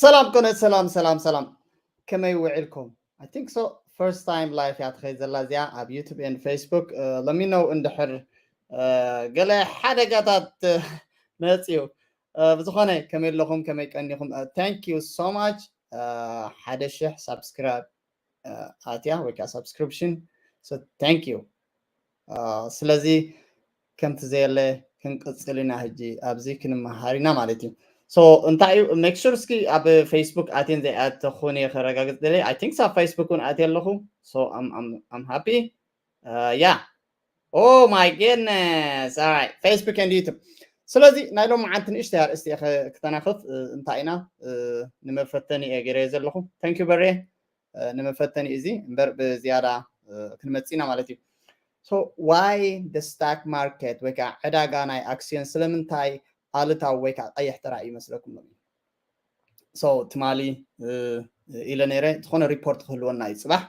ሰላም ኮነ ሰላም ሰላም ሰላም፣ ከመይ ውዒልኩም? I think so, first time live እያ ትኸይድ ዘላ እዚኣ ኣብ YouTube and Facebook። Let me know እንድሕር ገለ ሓደጋታት መፅዩ። ብዝኾነ ከመይ ኣለኹም? ከመይ ቀኒኹም? Thank you so much። ሓደ ሽሕ ሳብስክራይብ ኣትያ ወይ ከዓ ሳብስክሪፕሽን። Thank you። ስለዚ ከምቲ ዘየለ ክንቅፅል ኢና፣ ሕጂ ኣብዚ ክንመሃር ኢና ማለት እዩ። So እንታይ እዩ፣ make sure እስኪ ኣብ Facebook ኣትየን ዘይኣተኹን እየ ከረጋግፅ ደለ። I think ኣብ Facebook እውን ኣትየ ኣለኹ። So I'm happy። Yeah. Oh my goodness. Alright, Facebook and YouTube። ስለዚ ናይ ሎም መዓንቲ ንእሽተይ ኣርእስቲ እየ ክተናኽፍ። እንታይ ኢና፣ ንመፈተኒ እየ ገይረዮ ዘለኹ። Thank you በሬ። ንመፈተኒ እዚ እምበር ብዝያዳ ክንመፅእ ኢና ማለት እዩ። So why the stock market ወይ ከዓ ዕዳጋ ናይ ኣክሲዮን ስለምንታይ ኣሉታዊ ወይ ከዓ ቀይሕ ተራእዩ ይመስለኩም? So ትማሊ ኢለ ነይረ ዝኾነ ሪፖርት ክህልወና እዩ ፅባሕ።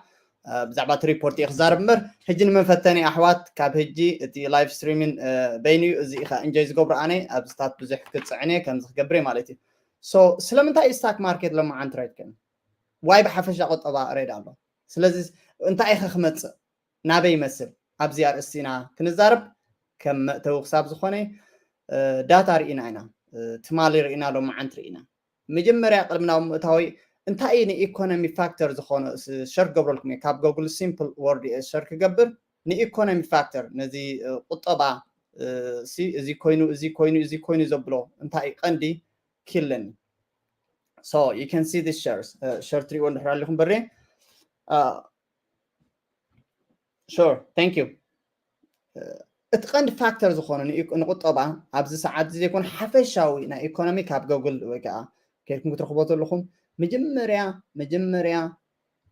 ብዛዕባ እቲ ሪፖርት እየ ክዛረብ እምበር ሕጂ ንመፈተኒ ኣሕዋት፣ ካብ ሕጂ እቲ ላይቭ ስትሪሚን በይኑ እዩ። እዚ ኢኻ እንጆይ ዝገብሮ ኣነ ኣብዚታት ብዙሕ ክፅዕን እየ ከምዚ ክገብር እየ ማለት እዩ። So ስለምንታይ እዩ ስታክ ማርኬት ሎማዓንቲ ሬድ ከን ዋይ ብሓፈሻ ቁጠባ ሬድ ኣሎ? ስለዚ እንታይ ኢኸ ክመፅእ ናበይ ይመስል? ኣብዚ ኣርእስቲ ኢና ክንዛረብ። ከም መእተዊ ክሳብ ዝኾነ ዳታ ርኢና ኢና፣ ትማሊ ርኢና፣ ሎማዓንቲ ርኢና። መጀመርያ ቅድሚ ናብ ምእታዊ እንታይ እዩ ንኢኮኖሚ ፋክተር ዝኾነ ሸር ክገብረልኩም እየ። ካብ ጎግል ሲምፕል ወርድ እየ ሸር ክገብር። ንኢኮኖሚ ፋክተር ነዚ ቁጠባ እዚ ኮይኑ እዚ ኮይኑ እዚ ኮይኑ ዘብሎ እንታይ እዩ ቀንዲ ኪለኒ? So you can see this shares። ሸር ትሪእዎ እንድሕር ኣለኹም በሬ። Sure, thank you። እቲ ቀንዲ ፋክተር ዝኾነ ንቁጠባ ኣብዚ ሰዓት እዚ ዘይኮነ ሓፈሻዊ ናይ ኢኮኖሚ ካብ ጎግል ወይ ከዓ ከድኩም ክትረኽቦ ዘለኹም። መጀመርያ መጀመርያ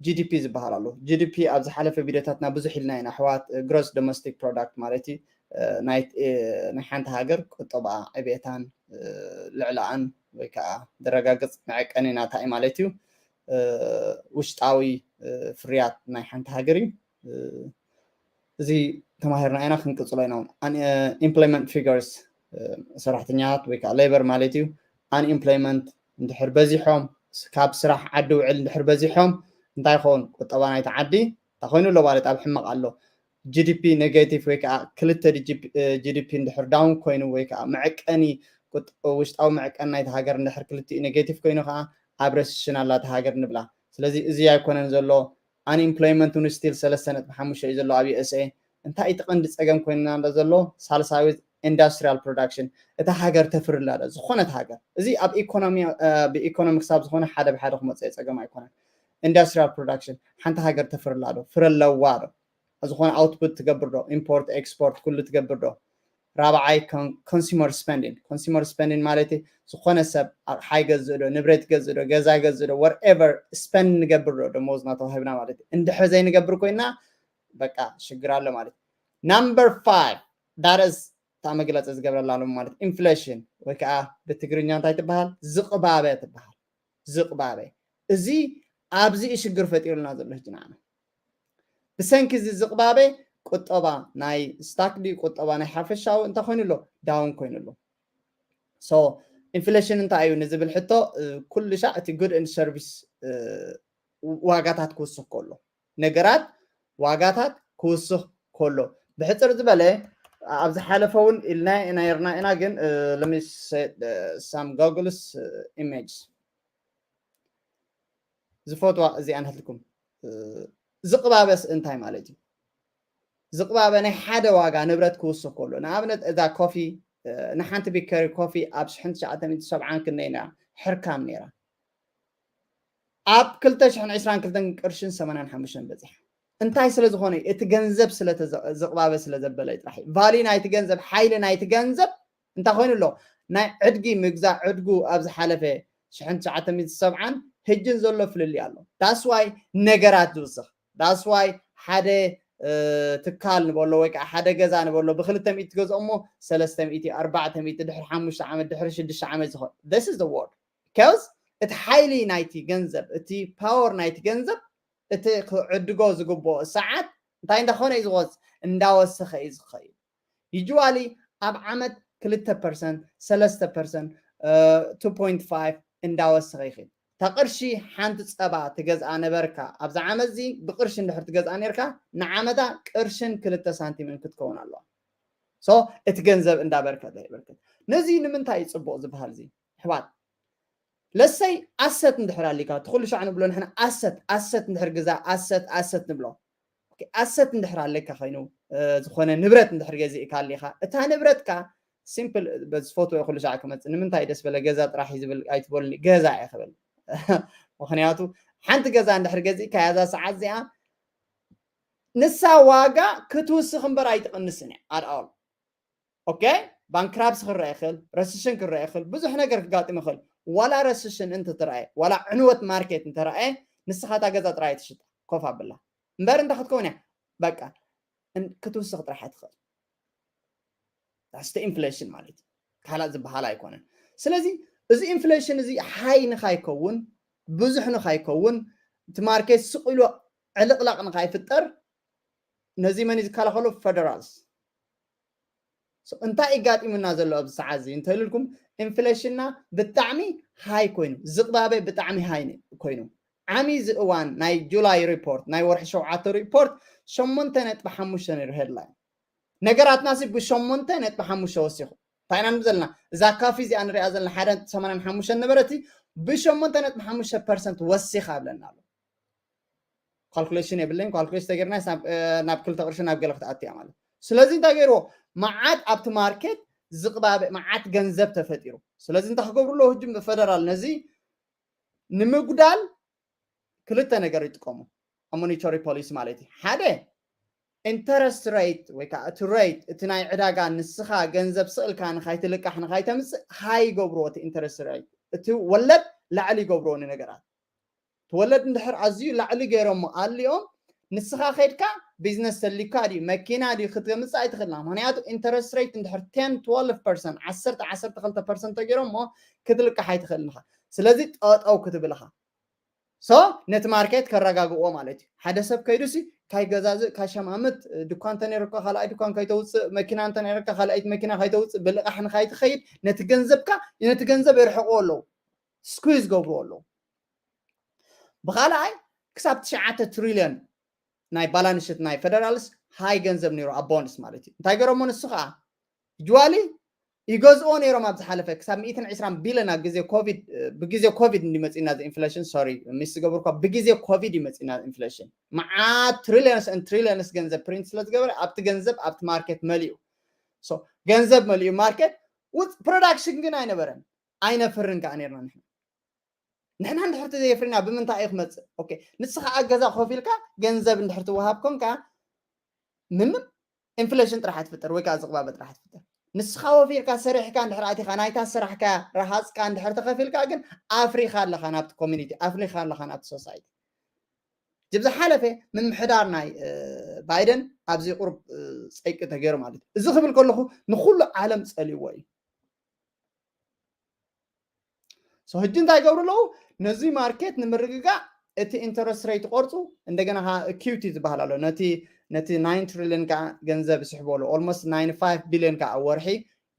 ጂዲፒ ዝበሃል ኣሎ። ጂዲፒ ኣብ ዝሓለፈ ቪዲዮታትና ብዙሕ ኢልና ኢና ኣሕዋት። ግሮስ ዶሜስቲክ ፕሮዳክት ማለት እዩ። ናይ ሓንቲ ሃገር ቁጠባ ዕቤታን ልዕላኣን ወይ ከዓ ዘረጋግፅ መዐቀኒ ናታ እዩ ማለት እዩ። ውሽጣዊ ፍርያት ናይ ሓንቲ ሃገር እዩ። እዚ ተማሂርና ኢና፣ ክንቅፅሎ ኢና። Employment figures፣ ሰራሕተኛታት ወይ ከዓ ሌበር ማለት እዩ። Unemployment እንድሕር በዚሖም፣ ካብ ስራሕ ዓዲ ውዕል እንድሕር በዚሖም እንታይ ይኸውን? ቁጠባ ናይቲ ዓዲ እንታይ ኮይኑ ኣሎ ማለት ኣብ ሕማቕ ኣሎ። ጂዲፒ ኔጌቲቭ ወይ ከዓ ክልተ ዲጂፒ እንድሕር ዳውን ኮይኑ ወይ ከዓ መዐቀኒ ውሽጣዊ መዐቀኒ ናይቲ ሃገር እንድሕር ክልቲኡ ኔጌቲቭ ኮይኑ ከዓ ኣብ ረስሽን ኣላ እታ ሃገር ንብላ። ስለዚ እዚ ኣይኮነን ዘሎ። ኣንኤምፕሎይመንት እውን ስቲል ሰለስተ ነጥቢ ሓሙሽተ እዩ ዘሎ ኣብ ዩኤስኤ። እንታይ እቲ ቀንዲ ፀገም ኮይንና ዘሎ? ሳልሳዊ ኢንዱስትሪያል ፕሮዳክሽን፣ እታ ሃገር ተፍርላ ዶ? ዝኾነት ሃገር፣ እዚ ኣብ ኢኮኖሚ ብኢኮኖሚክስ ኣብ ዝኾነ ሓደ ብሓደ ክመፅእ ፀገም ኣይኮነን። ኢንዱስትሪያል ፕሮዳክሽን፣ ሓንቲ ሃገር ተፍርላ ዶ? ፍረ ኣለዋ ዶ? ዝኾነ ኣውትፑት ትገብር ዶ? ኢምፖርት ኤክስፖርት ኩሉ ትገብር ዶ? ራብዓይ ኮንሱመር ስፐንዲንግ። ኮንሱመር ስፐንዲንግ ማለት ዝኾነ ሰብ ኣቕሓ ይገዝእ ዶ? ንብረት ይገዝእ ዶ? ገዛ ይገዝእ ዶ? ወርኤቨር ስፐንድ ንገብር ዶ? ደሞዝና ተዋሂብና ማለት እዩ። እንድሕር ዘይንገብር ኮይና በቃ ሽግር ኣሎ ማለት እዩ። ናምበር ፋይቭ ዳረስ እታ መግለፂ ዝገብረላ ኣሎ ማለት ኢንፍሌሽን ወይ ከዓ ብትግርኛ እንታይ ትበሃል? ዝቕባበ ትበሃል። ዝቕባበ። እዚ ኣብዚ እዩ ሽግር ፈጢሩልና ዘሎ ሕጂ ንዓና። ብሰንኪ እዚ ዝቕባበ ቁጠባ ናይ ስታክ ድዩ ቁጠባ ናይ ሓፈሻዊ እንታይ ኮይኑ ኣሎ? ዳውን ኮይኑ ኣሎ። So ኢንፍሌሽን እንታይ እዩ ንዝብል ሕቶ፣ ኩሉ ሻዕ እቲ ጉድ ኤንድ ሰርቪስ ዋጋታት ክውስኽ ከሎ፣ ነገራት ዋጋታት ክውስኽ ከሎ፣ ብሕፅር ዝበለ ኣብ ዝሓለፈ እውን ኢልና ነይርና ኢና። ግን let me set some Google's image ዝፈትዋ እዚኣ ንህልኩም። ዝቕባበስ እንታይ ማለት እዩ? ዝቕባበ ናይ ሓደ ዋጋ ንብረት ክውስኽ ከሎ፣ ንኣብነት እዛ ኮፊ፣ ንሓንቲ ቢከሪ ኮፊ ኣብ ሽሕን ትሽዓተ ሚእቲ ሰብዓን ክንደይ ነይራ? ሕርካም ነይራ። ኣብ ክልተ ሽሕን ዕስራን ክልተን ቅርሽን ሰማንያን ሓሙሽተን በፂሓ። እንታይ ስለ ዝኾነ? እቲ ገንዘብ ስለ ዝቕባበ ስለ ዘበለ ጥራሕ እዩ። ቫልዩ ናይቲ ገንዘብ፣ ሓይሊ ናይቲ ገንዘብ እንታይ ኮይኑ ኣሎ? ናይ ዕድጊ ምግዛእ ዕድጉ ኣብ ዝሓለፈ ሽሕን ትሽዓተ ሚእቲ ሰብዓን ሕጅን ዘሎ ፍልልይ ኣሎ። ዳስ ዋይ ነገራት ዝውስኽ። ዳስ ዋይ ሓደ ትካል ንበሎ ወይ ከዓ ሓደ ገዛ ንበሎ ብክልተ ሚእቲ ትገዝኦ እሞ ሰለስተ ሚእቲ፣ ኣርባዕተ ሚእቲ፣ ድሕሪ ሓሙሽተ ዓመት፣ ድሕሪ ሽዱሽተ ዓመት ዝኾን። This is the word። Because እቲ ሓይሊ ናይቲ ገንዘብ፣ እቲ ፓወር ናይቲ ገንዘብ፣ እቲ ክዕድጎ ዝግብኦ ሰዓት እንታይ እንዳኾነ እዩ ዝወስ እንዳወሰኸ እዩ ዝኸይድ። ዩጅዋሊ ኣብ ዓመት ክልተ ፐርሰንት፣ ሰለስተ ፐርሰንት፣ ቱ ፖይንት ፋይቭ እንዳወሰኸ ይኸይድ። እታ ቅርሺ ሓንቲ ጸባ ትገዝኣ ነበርካ፣ ኣብዚ ዓመት እዚ ብቅርሺ እንድሕር ትገዝኣ ነርካ፣ ንዓመታ ቅርሽን ክልተ ሳንቲምን ክትከውን ኣለዋ። So እቲ ገንዘብ እንዳበርከተ ይበርከት። ነዚ ንምንታይ እዩ ጽቡቕ ዝበሃል? እዚ ኣሕዋት፣ ለሰይ ኣሰት እንድሕር ኣሊካ፣ እቲ ኩሉ ሻዕ ንብሎ ንሕና ኣሰት ኣሰት እንድሕር ግዛ ኣሰት ኣሰት ንብሎ። ኦኬ፣ ኣሰት እንድሕር ኣለካ ኮይኑ፣ እ፣ ዝኾነ ንብረት እንድሕር ገዚእካ ኣሊኻ፣ እታ ንብረትካ ሲምፕል፣ በዚ ፎቶ ኩሉ ሻዕ ክመጽእ፣ ንምንታይ ደስ በለ ገዛ ጥራሕ እዩ ዝብል ኣይትበሉኒ፣ ገዛ እየ ክብል። ምኽንያቱ ሓንቲ ገዛ እንድሕር ገዚእካ እዛ ሰዓት እዚኣ ንሳ ዋጋ ክትውስኽ እምበር ኣይትቕንስን እያ at all። ኦኬ፣ ባንክራፕሲ ክረአ ይኽእል፣ ረስሽን ክረአ ይኽእል፣ ብዙሕ ነገር ክጋጥም ይኽእል። ዋላ ረስሽን እንተተረኣየ፣ ዋላ ዕንወት ማርኬት እንተረኣየ፣ ንስኻ እታ ገዛ ጥራይ ትሽጣ፣ ኮፍ ኣብላ እምበር እንታይ ክትከውን እያ? በቃ እን-፣ ክትውስኽ ጥራሕ እያ ትኽእል። ዳስተ ኢንፍሌሽን ማለት እዩ፣ ካልእ ዝበሃል ኣይኮነን። ስለዚ እዚ ኢንፍሌሽን እዚ ሃይ ንኻይከውን፣ ብዙሕ ንኻይከውን፣ እቲ ማርኬት ስቕ ኢሉ ዕልቕላቕ ንኻይፍጠር፣ ነዚ መን እዩ ዝከላኸሎ? ፌደራልስ። So፣ እንታይ እዩ ጋጢሙና ዘሎ ኣብዚ ሰዓት እዚ እንተልልኩም፣ ኢንፍሌሽንና ብጣዕሚ ሃይ ኮይኑ፣ ዝቕባበ ብጣዕሚ ሃይ ነ-፣ ኮይኑ፣ ዓሚ እዚ እዋን ናይ ጁላይ ሪፖርት፣ ናይ ወርሒ ሸውዓተ ሪፖርት ሸሞንተ ነጥቢ ሓሙሽተ ነይሩ ሄድላይን። ነገራትና ሲ ብሸሞንተ ነጥቢ ሓሙሽተ ወሲኹ። እንታይ ኢና ንብል ዘለና? እዛ ካፊ እዚኣ ንሪኣ ዘለና ሓደ ነጥቢ ሰማንያን ሓሙሽተ ነበረቲ፣ ብሸሞንተ ነጥቢ ሓሙሽተ ፐርሰንት ወሲኻ ኣለና ኣሎ። ካልኩሌሽን የብለይን፣ ካልኩሌሽን ተገይርና ናብ፣ እ፣ ናብ ክልተ ቅርሺ ናብ ገለ ክትኣቱ እያ ማለት። ስለዚ እንታይ ገይርዎ? መዓት ኣብቲ ማርኬት ዝቕባበ መዓት ገንዘብ ተፈጢሩ። ስለዚ እንታይ ክገብሩ ኣለዎ? ህጂ ብፌደራል ነዚ ንምጉዳል ክልተ ነገር ይጥቀሙ ኣብ ሞኒተሪ ፖሊሲ ማለት እዩ። ሓደ ኢንተረስት ሬት ወይ ከዓ እቲ ሬት፣ እቲ ናይ ዕዳጋ ንስኻ ገንዘብ ስቕ ኢልካ ንኻይትልቃሕ ንኻይተምጽእ ሃይ ይገብርዎ፣ እቲ ኢንተረስት ሬት፣ እቲ ወለድ ላዕሊ ይገብርዎ ንነገራት። እቲ ወለድ እንድሕር ኣዝዩ ላዕሊ ገይሮሞ ኣልዮም፣ ንስኻ ኸይድካ ቢዝነስ ተሊካ ድዩ መኪና ድዩ ክትገምጽእ ኣይትኽእልና። ምኽንያቱ ኢንተረስት ሬት እንድሕር ቴን ትወልቭ ፐርሰንት፣ ዓሰርተ ዓሰርተ ክልተ ፐርሰንት ተገይሮሞ ክትልቃሕ ኣይትኽእልን ኢኻ። ስለዚ ጠጠው ክትብል ኢኻ። ሶ ነቲ ማርኬት ከረጋግእዎ ማለት እዩ። ሓደ ሰብ ከይዱሲ ካይገዛዝእ ካይሸማምት፣ ድኳን እንተነይርካ ካልኣይ ድኳን ከይተውፅእ፣ መኪና እንተነይርካ ካልኣይቲ መኪና ከይተውፅእ፣ ብልቃሕ ንካይትኸይድ ነቲ ገንዘብካ ነቲ ገንዘብ የርሕቅዎ ኣለዉ፣ ስኩዝ ገብርዎ ኣለዉ። ብኻልኣይ ክሳብ ትሽዓተ ትሪልዮን ናይ ባላንስ ሽት ናይ ፌደራልስ ሃይ ገንዘብ ነይሩ ኣብ ቦንድስ ማለት እዩ። እንታይ ገይሮሞ ንሱ ከዓ ጅዋሊ ይገዝኦ ነይሮም ኣብ ዝሓለፈ ክሳብ ሚእትን ዕስራን ቢልዮን ኣብ ግዜ ኮቪድ፣ ብግዜ ኮቪድ እንዲመፅና እዚ ኢንፍሌሽን፣ ሶሪ ሚስ ዝገብርኳ፣ ብግዜ ኮቪድ ይመፅና ኢንፍሌሽን። መዓት ትሪልዮንስ ን ትሪልዮንስ ገንዘብ ፕሪንት ስለ ዝገበረ ኣብቲ ገንዘብ ኣብቲ ማርኬት መሊኡ። ሶ ገንዘብ መሊኡ ማርኬት ውፅ፣ ፕሮዳክሽን ግን ኣይነበረን፣ ኣይነፍርን ከዓ ነይርና ንሕና። ንሕና እንድሕር ተዘየፍሪና ብምንታይ እዩ ክመፅእ? ኦኬ፣ ንስኻ ኣብ ገዛ ኮፍ ኢልካ ገንዘብ እንድሕር ትወሃብ ኮንካ ምንም ኢንፍሌሽን ጥራሕ ትፍጠር ወይ ከዓ ዝቕባበ ጥራሕ ትፍጠር። ንስኻ ወፊርካ ሰሪሕካ እንድሕር ኣቲኻ ናይታ ስራሕካ ረሃፅካ እንድሕር ተኸፊልካ ግን ኣፍሪኻ ኣለኻ ናብቲ ኮሚኒቲ፣ ኣፍሪኻ ኣለኻ ናብቲ ሶሳይቲ። ዝብ ዝሓለፈ ምምሕዳር ናይ ባይደን ኣብዚ ቁሩብ ፀይቂ ተገይሩ ማለት እዩ። እዚ ክብል ከለኹ ንኩሉ ዓለም ፀልይዎ እዩ። ሶ ህጂ እንታይ ይገብሩ ኣለዉ? ነዚ ማርኬት ንምርግጋእ እቲ ኢንተረስት ሬት ይቆርፁ፣ እንደገና ኪዩቲ ዝበሃል ኣሎ፣ ነቲ ነቲ ናይን ትሪልዮን ከዓ ገንዘብ ይስሕቡ ኣለዉ። ኦልሞስት ናይን ፋይቭ ቢልዮን ከዓ ወርሒ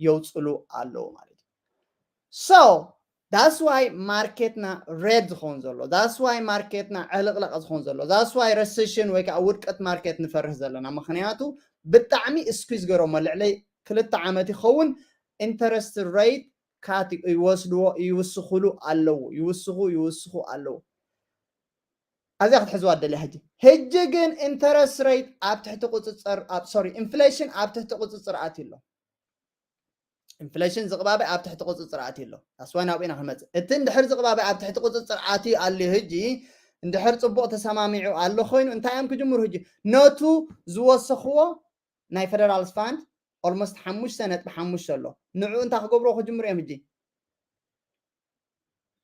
የውፅሉ ኣለዉ ማለት እዩ። ሶ ዳስ ዋይ ማርኬትና ሬድ ዝኸውን ዘሎ፣ ዳስ ዋይ ማርኬትና ዕልቕለቕ ዝኸውን ዘሎ፣ ዳስ ዋይ ረሴሽን ወይ ከዓ ውድቀት ማርኬት ንፈርህ ዘለና። ምክንያቱ ብጣዕሚ ስኩዝ ገይሮሞ፣ ልዕሊ ክልተ ዓመት ይኸውን ኢንተረስት ሬት ካት ይወስድዎ፣ ይውስኽሉ ኣለዉ፣ ይውስኹ ይውስኹ ኣለዉ። ኣዚኣ ክትሕዝዋ ደልያ። ሕጂ ሕጂ ግን ኢንተረስት ሬት ኣብ ትሕቲ ቁፅፅር፣ ኣብ ሶሪ ኢንፍሌሽን ኣብ ትሕቲ ቁፅፅር ኣትዩ ኣሎ። ኢንፍሌሽን ዝቕባበ ኣብ ትሕቲ ቁፅፅር ኣትዩ ኣሎ። ኣስዋይ ናብኡ ኢና ክንመፅእ። እቲ እንድሕር ዝቕባበ ኣብ ትሕቲ ቁፅፅር ኣትዩ ኣሎ፣ ሕጂ እንድሕር ፅቡቕ ተሰማሚዑ ኣሎ ኮይኑ እንታይ እዮም ክጅምሩ? ሕጂ ነቱ ዝወሰኽዎ ናይ ፌደራል ፋንድ ኦልሞስት ሓሙሽተ ነጥቢ ሓሙሽተ ኣሎ። ንዑ እንታይ ክገብርዎ ክጅምሩ እዮም? ሕጂ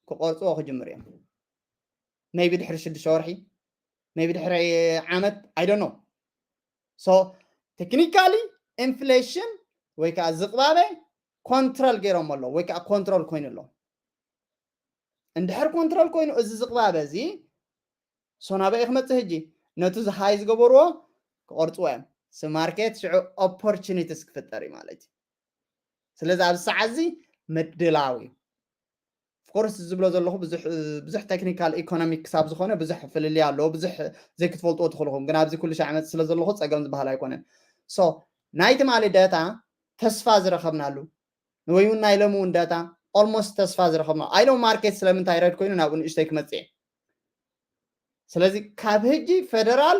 ክቆርፅዎ ክጅምሩ እዮም። ሜቢ ድሕሪ ሽዱሽተ ወርሒ፣ ሜቢ ድሕሪ ዓመት፣ I don't know። ሶ ቴክኒካሊ ኢንፍሌሽን ወይ ከዓ ዝቕባበ ኮንትሮል ገይሮም ኣለዉ ወይ ከዓ ኮንትሮል ኮይኑ ኣሎ። እንድሕር ኮንትሮል ኮይኑ እዚ ዝቕባበ እዚ ሶ ናበይ ክመፅእ? ሕጂ ነቱ ዝሃይ ዝገበርዎ ክቆርፅዎ እዮም። ሲ ማርኬት ሽዑ ኦፖርቹኒቲስ ክፍጠር እዩ ማለት እዩ። ስለዚ ኣብዚ ሰዓት እዚ ምድላው እዩ። ኦፍ ኮርስ ዝብሎ ዘለኹ ብዙሕ ብዙሕ ቴክኒካል ኢኮኖሚክ ክሳብ ዝኾነ ብዙሕ ፍልልይ ኣለዎ። ብዙሕ ዘይክትፈልጥዎ ትኽእልኹም፣ ግን ኣብዚ ኩሉ ሻዕ መፅእ ስለ ዘለኹ ፀገም ዝበሃል ኣይኮነን። ሶ ናይ ትማሊ ዳታ ተስፋ ዝረኸብናሉ ወይ እውን ናይ ሎሚ እውን ዳታ ኦልሞስት ተስፋ ዝረኸብና ኣይሎም ማርኬት ስለምንታይ ረድ ኮይኑ ናብኡ ንእሽተይ ክመፅእ እየ። ስለዚ ካብ ህጂ ፌደራል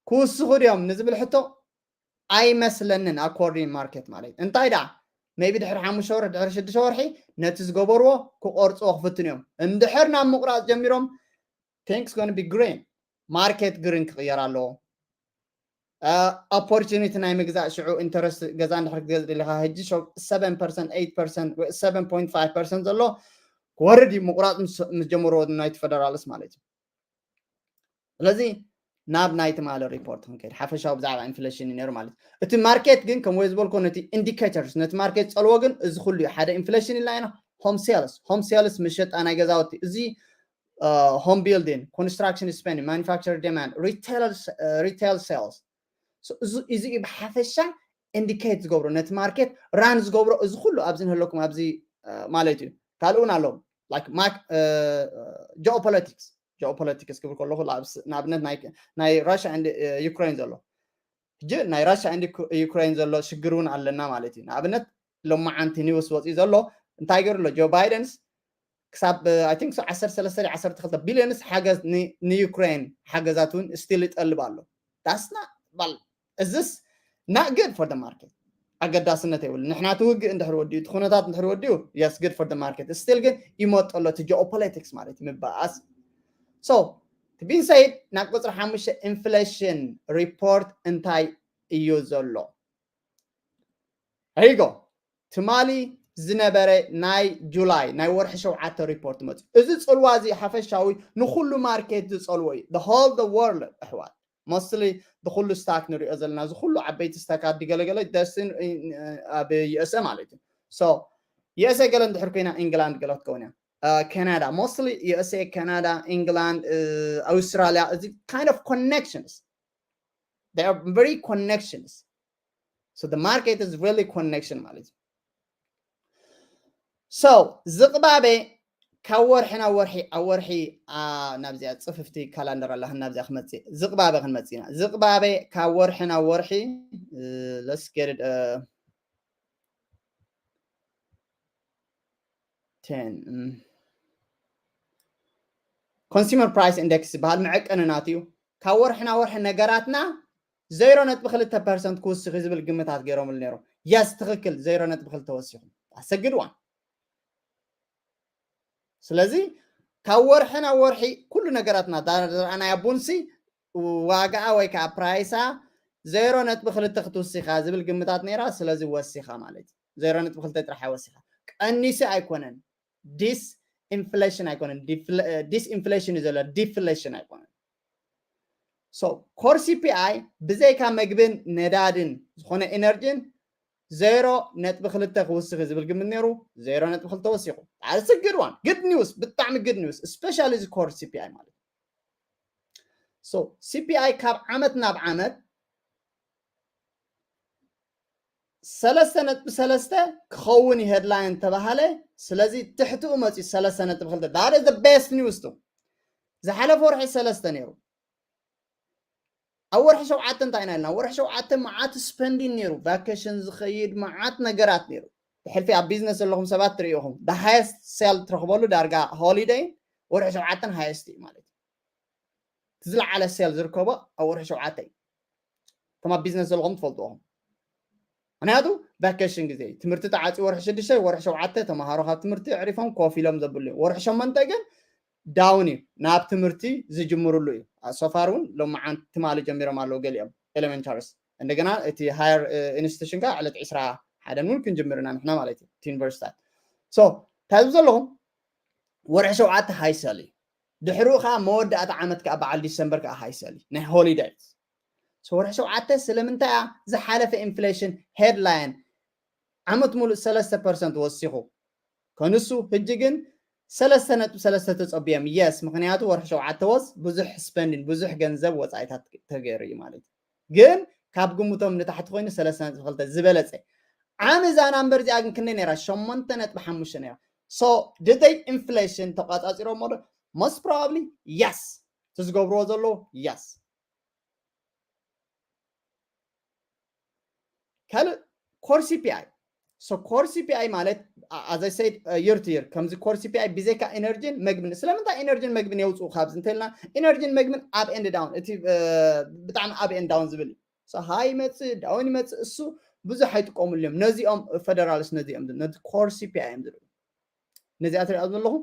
ክውስኹ ድዮም ንዝብል ሕቶ ኣይመስለንን። ኣኮርዲን ማርኬት ማለት እንታይ ደኣ ሜቢ ድሕሪ ሓሙሽተ ወርሒ ድሕሪ ሽዱሽተ ወርሒ ነቲ ዝገበርዎ ክቆርፅዎ ክፍትኑ እዮም። እንድሕር ናብ ምቁራፅ ጀሚሮም ቲንክስ ጎን ቢ ግሪን ማርኬት ግሪን ክቕየር ኣለዎ። ኦፖርቹኒቲ ናይ ምግዛእ ሽዑ ኢንተረስት ገዛ እንድሕር ክትገዝእ ደሊኻ ሕጂ ሰቨን ፐርሰንት ኤይት ፐርሰንት ወይ ሰቨን ፖይንት ፋይቭ ፐርሰንት ዘሎ ክወርድ እዩ። ምቁራፅ ምስ ምስ ጀመርዎ ናይቲ ፌደራልስ ማለት እዩ። ስለዚ ናብ ናይ ትማሊ ሪፖርት ክንከይድ ሓፈሻዊ ብዛዕባ ኢንፍሌሽን እዩ ነይሩ ማለት እዩ። እቲ ማርኬት ግን ከም ወይ ዝበልኮ ነቲ ኢንዲኬተርስ ነቲ ማርኬት ፀልዎ ግን እዚ ኩሉ እዩ። ሓደ ኢንፍሌሽን ኢልና ኢና ሆም ሴልስ ሆም ሴልስ መሸጣ ናይ ገዛውቲ እዚ ሆም ቢልዲንግ ኮንስትራክሽን ስፔንዲንግ ማኑፋክቸር ዲማንድ ሪቴል ሴልስ እዚ እዩ ብሓፈሻ ኢንዲኬት ዝገብሮ ነቲ ማርኬት ራን ዝገብሮ እዚ ኩሉ ኣብዚ ንህለኩም ኣብዚ ማለት እዩ። ካልእ እውን ኣለዎም ጂኦፖለቲክስ ጂኦፖለቲክስ ክብል ከለኹ ንኣብነት ናይ ራሽያ ዩክሬን ዘሎ ሕጂ ናይ ራሽያ ዩክሬን ዘሎ ሽግር እውን ኣለና ማለት እዩ። ንኣብነት ሎማዓንቲ ኒውስ ወፂኡ ዘሎ እንታይ ገይሩ ኣሎ ጆ ባይደንስ ክሳብ ኣይ ቲንክ ዓሰርተ ሰለስተ ዓሰርተ ክልተ ቢልዮንስ ሓገዝ ንዩክሬን ሓገዛት እውን ስቲል ይጠልብ ኣሎ። ዳስና እዝስ not good for the market። ኣገዳስነት የብሉ። ንሕና እቲ ውግእ እንድሕር ወዲኡ እቲ ኩነታት እንድሕር ወዲኡ yes good for the market። ስቲል ግን ይመጦ ኣሎ እቲ ጂኦፖለቲክስ ማለት እዩ ምበኣስ። So ቢን ሰይድ ናብ ቁፅሪ ሓሙሽተ ኢንፍሌሽን ሪፖርት እንታይ እዩ ዘሎ? ሪጎ ትማሊ ዝነበረ ናይ ጁላይ ናይ ወርሒ ሸውዓተ ሪፖርት መፅኡ። እዚ ፅልዋ እዚ ሓፈሻዊ ንኩሉ ማርኬት ዝፀልዎ እዩ። The whole the world ኣሕዋት ሞስትሊ ብኩሉ ስታክ ንሪኦ ዘለና እዚ ኩሉ ዓበይቲ ስታካት ድገለገለ ደስን ኣብ ዩኤስኤ ማለት እዩ። ሶ ዩኤስኤ ገለ እንድሕር ኮይና ኢንግላንድ ገለ ክትከውን እያ። ካናዳ ሞስትሊ ዩኤስኤ ካናዳ ኢንግላንድ ኣውስትራሊያ እዚ kind of connections they are very connections so the market is really connection ማለት እዩ። So ዝቕባበ ካብ ወርሒ ናብ ወርሒ ኣብ ወርሒ ናብዚኣ ፅፍፍቲ ካላንደር ኣላ ናብዚኣ ክመፅእ ዝቕባበ ክንመፅእ ኢና። ዝቕባበ ካብ ወርሒ ናብ ወርሒ let's get it ten consumer price index ዝበሃል መዐቀኒ ናት እዩ። ካብ ወርሒ ናብ ወርሒ ነገራትና ዜሮ ነጥቢ ክልተ ፐርሰንት ክውስኽ ዝብል ግምታት ገይሮምሉ ነይሮም። የስ ትኽክል ዜሮ ነጥቢ ክልተ ወሲኹ ኣሰግድዋን ስለዚ ካብ ወርሒ ናብ ወርሒ ኩሉ ነገራትና ዝረኣናያ ቡንሲ ዋጋኣ ወይ ከዓ ፕራይሳ ዜሮ ነጥቢ ክልተ ክትውስኻ ዝብል ግምታት ነይራ። ስለዚ ወሲኻ ማለት እዩ ዜሮ ነጥቢ ክልተ ጥራሕ ወሲኻ ቀኒሱ ኣይኮነን። ዲስ ኢንፍሌሽን ኣይኮነን። ዲስ ኢንፍሌሽን እዩ ዘሎ ዲፍሌሽን ኣይኮነን። So core C P I ብዘይካ መግብን ነዳድን ዝኾነ ኢነርጂን ዜሮ ነጥቢ ክልተ ክውስኽ ዝብል ግምት ነይሩ ዜሮ ነጥቢ ክልተ ወሲኹ። That's a good one. Good news. ብጣዕሚ good news. Especially እዚ core C P I ማለት እዩ። So C P I ካብ ዓመት ናብ ዓመት ሰለስተ ነጥቢ ሰለስተ ክኸውን ይሄድላይን ተባሃለ። ስለዚ ትሕትኡ መፅዩ ሰለስተ ነጥቢ ክልተ that is the best news to ዝሓለፈ ወርሒ ሰለስተ ነይሩ። ኣብ ወርሒ ሸውዓተ እንታይ ኢና ኢልና? ወርሒ ሸውዓተ መዓት ስፐንዲን ነይሩ፣ ቫኬሽን ዝኸይድ መዓት ነገራት ነይሩ። ብሕልፊ ኣብ ቢዝነስ ዘለኹም ሰባት ትርእኹም ሃየስት ሴል ትረኽበሉ ዳርጋ ሆሊደይ ወርሒ ሸውዓተን ሃየስት እዩ ማለት እዩ። ዝለዓለ ሴል ዝርከቦ ኣብ ወርሒ ሸውዓተ እዩ። እቶም ኣብ ቢዝነስ ዘለኹም ትፈልጥዎም ምክንያቱ ቫኬሽን ግዜ እዩ። ትምህርቲ ተዓፂ ወርሒ ሽዱሽተ ወርሒ ሸውዓተ ተምሃሮ ካብ ትምህርቲ ዕሪፎም ኮፍ ኢሎም ዘብሉ እዮም። ወርሒ ሸሞንተ ግን ዳውን እዩ ናብ ትምህርቲ ዝጅምርሉ እዩ። ሶፋር እውን ሎመዓንቲ ትማሊ ጀሚሮም ኣለዉ ገሊኦም ኤሌመንታሪስ እንደገና እቲ ሃየር ኢንስቲቱሽን ከዓ ዕለት ዕስራ ሓደን እውን ክንጅምር ኢና ንሕና ማለት እዩ እቲ ዩኒቨርሲታት። ሶ እንታይ ዝብ ዘለኹም ወርሒ ሸውዓተ ሃይሰል እዩ። ድሕሪኡ ከዓ መወዳእታ ዓመት ከዓ በዓል ዲሰምበር ከዓ ሃይሰል እዩ ናይ ሆሊደይስ። ወርሒ ሸውዓተ ስለምንታይ እያ ዝሓለፈ ኢንፍሌሽን ሄድላይን ዓመት ሙሉእ ሰለስተ ፐርሰንት ወሲኹ ከንሱ ህጂ ግን ሰለስተ ነጥቢ ሰለስተ ተፀቢዮም የስ ምክንያቱ ወርሒ ሸውዓተ ወስ ብዙሕ ስፐንዲን ብዙሕ ገንዘብ ወፃኢታት ተገይሩ እዩ ማለት እዩ። ግን ካብ ግምቶም ንታሕቲ ኮይኑ ሰለስተ ነጥቢ ክልተ ዝበለፀ ዓሚ እዛ ናምበር እዚኣ ግን ክንደይ ነይራ ሸሞንተ ነጥቢ ሓሙሽተ ነይራ። So did they inflation ተቋጻጺሮሞ ዶ? Most probably yes። እቲ ዝገብርዎ ዘለዉ yes። ካልእ core C P I። So core C P I ማለት as I said year to year ከምዚ core C P I ብዘይካ ኢነርጂን መግብን። ስለምንታይ ኢነርጂን መግብን የውፅኡ ካብዚ እንተልና ኢነርጂን መግብን up and down እቲ ብጣዕሚ up and down ዝብል እዩ። ሃይ ይመፅእ ዳውን ይመፅእ እሱ ብዙሕ ኣይጥቀሙሉ እዮም። ነዚኦም ፈደራልስ ነዚኦም ነቲ core C P I እዮም ዝርእዩ። ነዚኣ ትሪኣ ዘለኹ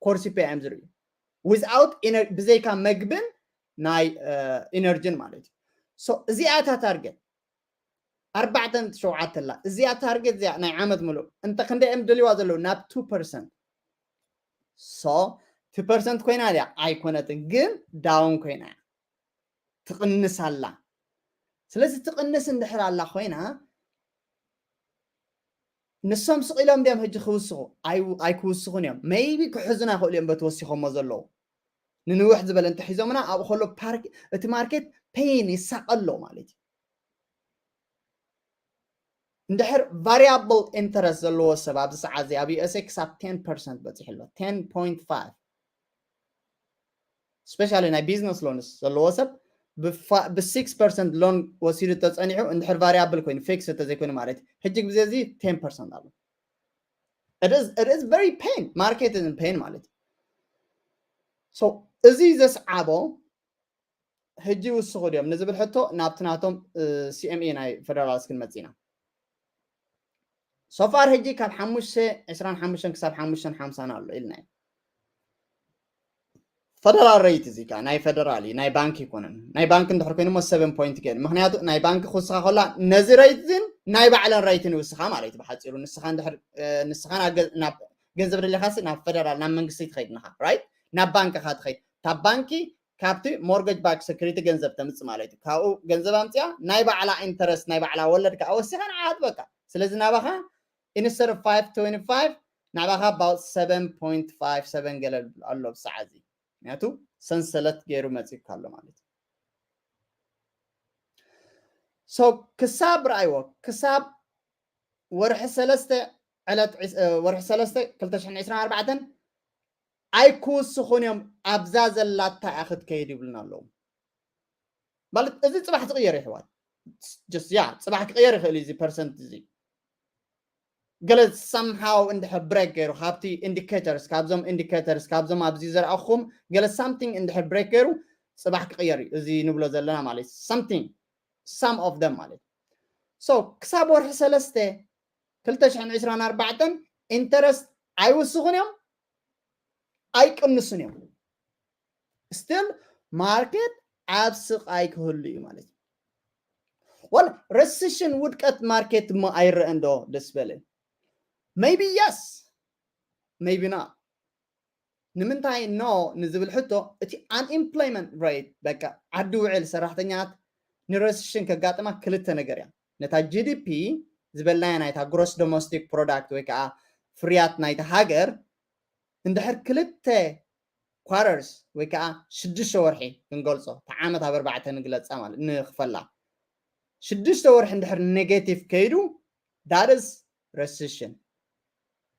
core C P I እዮም ዝርእዩ without ብዘይካ መግብን ናይ ኢነርጂን ማለት እዩ። እዚኣ እታ ታርጌት ኣርባዕተን ሸውዓተ ኣላ እዚኣ ታርጌት እዚኣ ናይ ዓመት ምሉእ እንተ ክንደ እዮም ደልዋ ዘለዉ ናብ two percent። So two percent ኮይና ድያ ኣይኮነትን ግን down ኮይና እያ ትቕንስ ኣላ። ስለዚ ትቕንስ እንድሕር ኣላ ኮይና ንሶም ስቕ ኢሎም ድዮም ሕጂ ክውስኹ? ኣይክውስኹን እዮም። Maybe ክሕዙና ይኽእሉ እዮም በቲ ወሲኾሞ ዘለዉ። ንንውሕ ዝበለ እንተሒዞምና ኣብኡ ከሎ እቲ ማርኬት pain ይሳቐሎ ማለት እዩ። እንድሕር variable interest ዘለዎ ሰብ ኣብዚ ሰዓት እዚ ኣብ U S A ክሳብ ten percent በፂሑ ኣሎ። Ten point five especially ናይ business loans ዘለዎ ሰብ ብ six percent loan ወሲዱ ተፀኒሑ እንድሕር variable ኮይኑ fixed ተዘይኮይኑ ማለት እዩ። ሕጂ ግዜ እዚ ten percent ኣሎ። It is very pain market is in pain ማለት እዩ። So እዚ ዘስዓቦ ሕጂ ይውስኹ ድዮም ንዝብል ሕቶ ናብቲ ናቶም C M E ናይ ፈደራልስ ክንመፅእ ኢና። So far ሕጂ ካብ ሓሙሽተ ዕስራን ሓሙሽተን ክሳብ ሓሙሽተን ሓምሳን ኣሎ ኢልና እዩ። ፈደራል rate እዚ ከዓ ናይ ፈደራል እዩ ናይ ባንክ ይኮነን። ናይ ባንክ እንድሕር ኮይኑ ሞ seven point ገይሩ ምክንያቱ ናይ ባንክ ክውስኻ ከላ ነዚ rate ዝን ናይ ባዕለን rate ን ይውስኻ ማለት እዩ። ብሓፂሩ ንስኻ እንድሕር ንስኻ ናብ ገንዘብ ደሊኻሲ ናብ ፈደራል ናብ መንግስቲ ትኸይድ ንኻ right ናብ ባንክ ኻ ትኸይድ ካብ ባንኪ ካብቲ mortgage backed security ገንዘብ ተምፅእ ማለት እዩ። ካብኡ ገንዘብ ኣምፅያ ናይ ባዕላ interest ናይ ባዕላ ወለድ ከዓ ወሲኻ ንዓ ትበካ። ስለዚ ናባኻ instead of five twenty five ናባኻ about seven point five seven ገለ ኣሎ ብሰዓት እዚ ምክንያቱ ሰንሰለት ገይሩ መፂካ ኣሎ ማለት እዩ። So ክሳብ ረኣይዎ ክሳብ ወርሒ ሰለስተ ዕለት ወርሒ ሰለስተ ክልተ ሽሕን ዕስራን ኣርባዕተን ኣይክውስኹን እዮም ኣብዛ ዘላታ እያ ክትከይድ ይብሉና ኣለዉ። ማለት እዚ ፅባሕ ዝቕየር ይሕዋት ያ ፅባሕ ክቕየር ይኽእል እዩ እዚ percent እዚ ገለ somehow እንድሕር break ገይሩ ካብቲ indicators ካብዞም indicators ካብዞም ኣብዚ ዘርኣኹም ገለ something እንድሕር break ገይሩ ፅባሕ ክቕየር እዩ እዚ ንብሎ ዘለና ማለት something some of them ማለት so ክሳብ ወርሒ ሰለስተ ክልተ ሽሕን ዕስራን ኣርባዕተን interest ኣይውስኹን እዮም ኣይቅንሱን እዮም። Still market ኣብ ስቓይ ክህሉ እዩ ማለት እዩ። Well recession ውድቀት market እሞ ኣይረአን ዶ ደስ በለ? Maybe yes maybe not። ንምንታይ no ንዝብል ሕቶ እቲ unemployment rate በቃ ዓዲ ውዕል ሰራሕተኛታት ን recession ከጋጥማ ክልተ ነገር እያ። ነታ G D P ዝበልናያ ናይታ gross domestic product ወይ ከዓ ፍርያት ናይታ ሃገር እንድሕር ክልተ quarters ወይ ከዓ ሽዱሽተ ወርሒ ክንገልፆ እታ ዓመት ኣብ ኣርባዕተ ንግለፃ ማለት ንክፈላ ሽዱሽተ ወርሒ እንድሕር negative ከይዱ that is recession።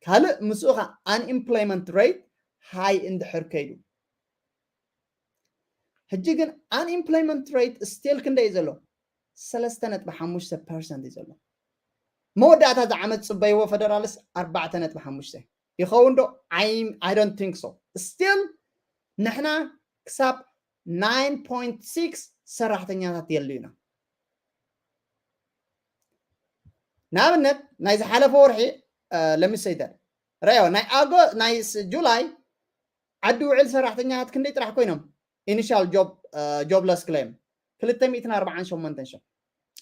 ካልእ ምስኡ ከዓ unemployment rate high እንድሕር ከይዱ ሕጂ ግን unemployment rate still ክንደይ እዩ ዘሎ? ሰለስተ ነጥቢ ሓሙሽተ percent እዩ ዘሎ። መወዳእታ እዚ ዓመት ፅበይዎ ፈደራልስ ኣርባዕተ ነጥቢ ሓሙሽተ ይኸውን ዶ? I don't think so። Still ንሕና ክሳብ nine point six ሰራሕተኛታት የልዩና። ንኣብነት ናይ ዝሓለፈ ወርሒ ለሚሰይተር ረዮ ናይ ኣጎ ናይ ጁላይ ዓዲ ውዕል ሰራሕተኛታት ክንደይ ጥራሕ ኮይኖም initial job jobless claim ክልተ ሚእትን ኣርባዓን ሸሞንተን ሽሕ።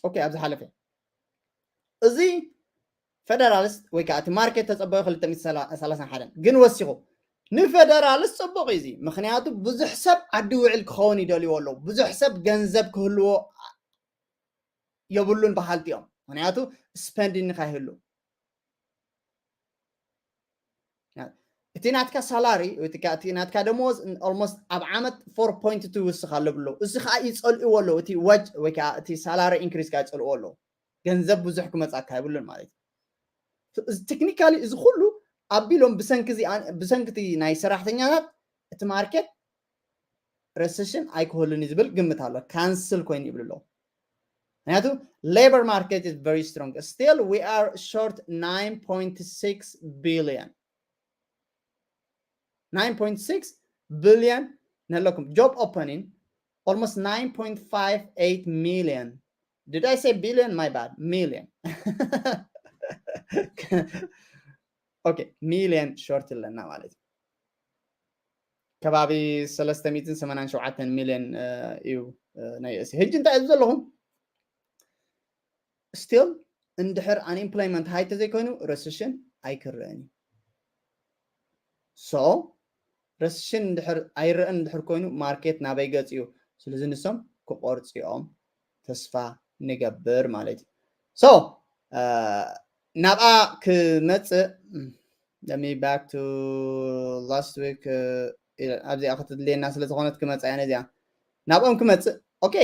ኦኬ ኣብ ዝሓለፈ እዚ ፈደራልስ ወይ ከዓ እቲ ማርኬት ተፀበዮ ክልተ ሚእትን ሰላሳን ሓደን ግን ወሲኹ ንፈደራልስ ፅቡቅ እዩ እዚ ምክንያቱ ብዙሕ ሰብ ዓዲ ውዕል ክኸውን ይደልዎ ኣለዉ ብዙሕ ሰብ ገንዘብ ክህልዎ የብሉን በሃልቲ እዮም ምክንያቱ spending ካ ይህሉ እቲ ናትካ salary እቲ ናትካ ደሞዝ almost ኣብ ዓመት four point two ይውስኽ ኣሎ ብሎ እዚ ከዓ ይፀልእዎ ኣለዉ እቲ wage ወይ ከዓ እቲ salary increase ከዓ ይፀልእዎ ኣለዉ ገንዘብ ብዙሕ ክመፃካ የብሉን ማለት እዩ። Technically እዚ ኩሉ ኣቢሎም ብሰንኪ እዚ ኣን- ብሰንኪ እቲ ናይ ሰራሕተኛታት እቲ ማርኬት ረሰሽን ኣይክህሉን እዩ ዝብል ግምት ኣሎ። ካንስል ኮይኑ ይብሉ ኣለዉ። ምክንያቱ labor market is very strong, still we are short nine point six billion, nine point six billion ነለኩም job opening, almost nine point five eight million. Did I say billion? My bad, million. Okay, ሚሊዮን ሾርት ኣለና ማለት እዩ። ከባቢ ሰለስተ ሚእትን ሰማንያን ሸውዓተን ሚሊዮን እዩ ናይ ርእሲ። ሕጂ እንታይ እዩ ዘለኹም? ስቲል እንድሕር ኣንኤምፕሎይመንት ሃይ ተዘይኮይኑ ረሰሽን ኣይክረአን እዩ። ሶ ረሰሽን እንድሕር ኣይረአን እንድሕር ኮይኑ ማርኬት ናበይ ገፅ እዩ? ስለዚ ንሶም ክቆርፅኦም ተስፋ ንገብር ማለት እዩ። ሶ ናብኣ ክመፅእ let me back to last week. ኣብዚኣ ክትድልየና ስለ ዝኾነት ክመፅእ እያ ነዚኣ ናብኦም ክመፅእ። ኦኬ፣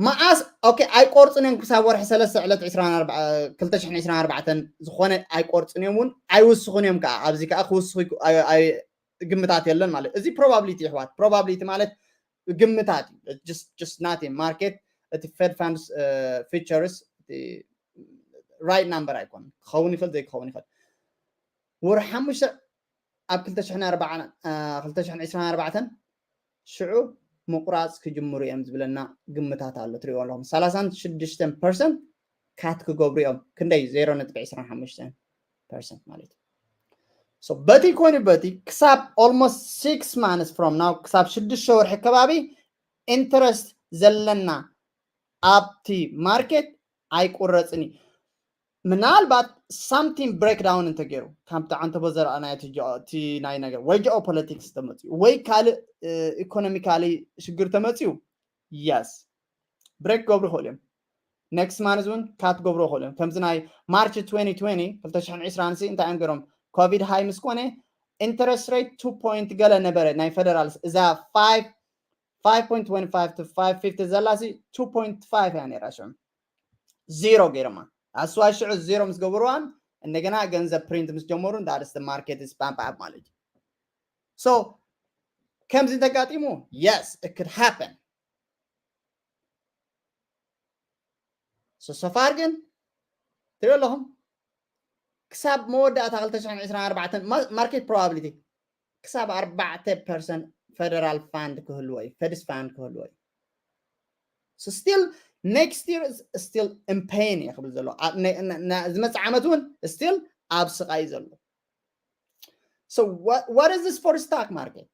መዓስ? ኦኬ፣ ኣይቆርፅን እዮም ክሳብ ወርሒ ሰለስተ ዕለት ዕስራን ኣርባዕተን ክልተ ሽሕን ዕስራን ኣርባዕተን ዝኾነ ኣይቆርፅን እዮም እውን ኣይውስኹን እዮም ከዓ። ኣብዚ ከዓ ክውስኹ ግምታት የለን ማለት። እዚ ፕሮባብሊቲ ይሕዋት፣ ፕሮባብሊቲ ማለት ግምታት እዩ። Just nothing ማርኬት። እቲ ፌድ ፋንድስ ፊቸርስ ራይት ናምበር ኣይኮን፣ ክኸውን ይኽእል ዘይክኸውን ይኽእል። ወርሒ ሓሙሽተ ኣብ ክልተ ሽሕን ዕስራን ኣርባዕተን ሽዑ ምቁራፅ ክጅምሩ እዮም ዝብለና ግምታት ኣሎ። ትሪእዎ ኣለኹም ሰላሳን ሽዱሽተን ፐርሰንት ካት ክገብሩ እዮም። ክንደይ? ዜሮ ነጥቢ ዕስራን ሓሙሽተን ፐርሰንት ማለት እዩ። በቲ ኮይኑ በቲ ክሳብ almost six months from now ክሳብ ሽዱሽተ ወርሒ ከባቢ ኢንተረስት ዘለና ኣብቲ ማርኬት ኣይቁረፅን እዩ። ምናልባት ሳምቲንግ ብሬክዳውን እንተገይሩ ካብቲ ዓንተቦ ዘረኣናዮ እቲ ናይ ነገር ወይ ጂኦ ፖለቲክስ ተመፅኡ ወይ ካልእ ኢኮኖሚካሊ ሽግር ተመፅኡ የስ ብሬክ ክገብሩ ይኽእሉ እዮም። ኔክስት ማንዝ እውን ካት ክገብሩ ይኽእሉ እዮም። ከምዚ ናይ ማርች twenty twenty ክልተ ሽሕን ዕስራን ሲ እንታይ እዮም ገይሮም? ኮቪድ ሃይ ምስ ኮነ ኢንተረስት ሬት ቱ ፖይንት ገለ ነበረ ናይ ፌደራል እዛ five point twenty five to five fifty ዘላ ሲ two point five እያ ነይራ ሽዑ ዜሮ ገይሮማ ኣስዋይ ሽዑ ዜሮ ምስ ገበርዋን እንደገና ገንዘብ ፕሪንት ምስ ጀመሩ that is the market is pump up ማለት እዩ። So ከምዚ እንተጋጢሙ yes it could happen. So so far ግን ትሪኦ ኣለኹም ክሳብ መወዳእታ ክልተ ሽሕን ዕስራን ኣርባዕተን ማርኬት ፕሮባብሊቲ ክሳብ ኣርባዕተ ፐርሰንት ፌደራል ፋንድ ክህልዎ እዩ፣ ፌድስ ፋንድ ክህልዎ እዩ። So still next year is still in pain እየ ክብል ዘሎ። ዝመፅእ ዓመት እውን still ኣብ ስቃይ ዘሎ። So what, what is this for stock market?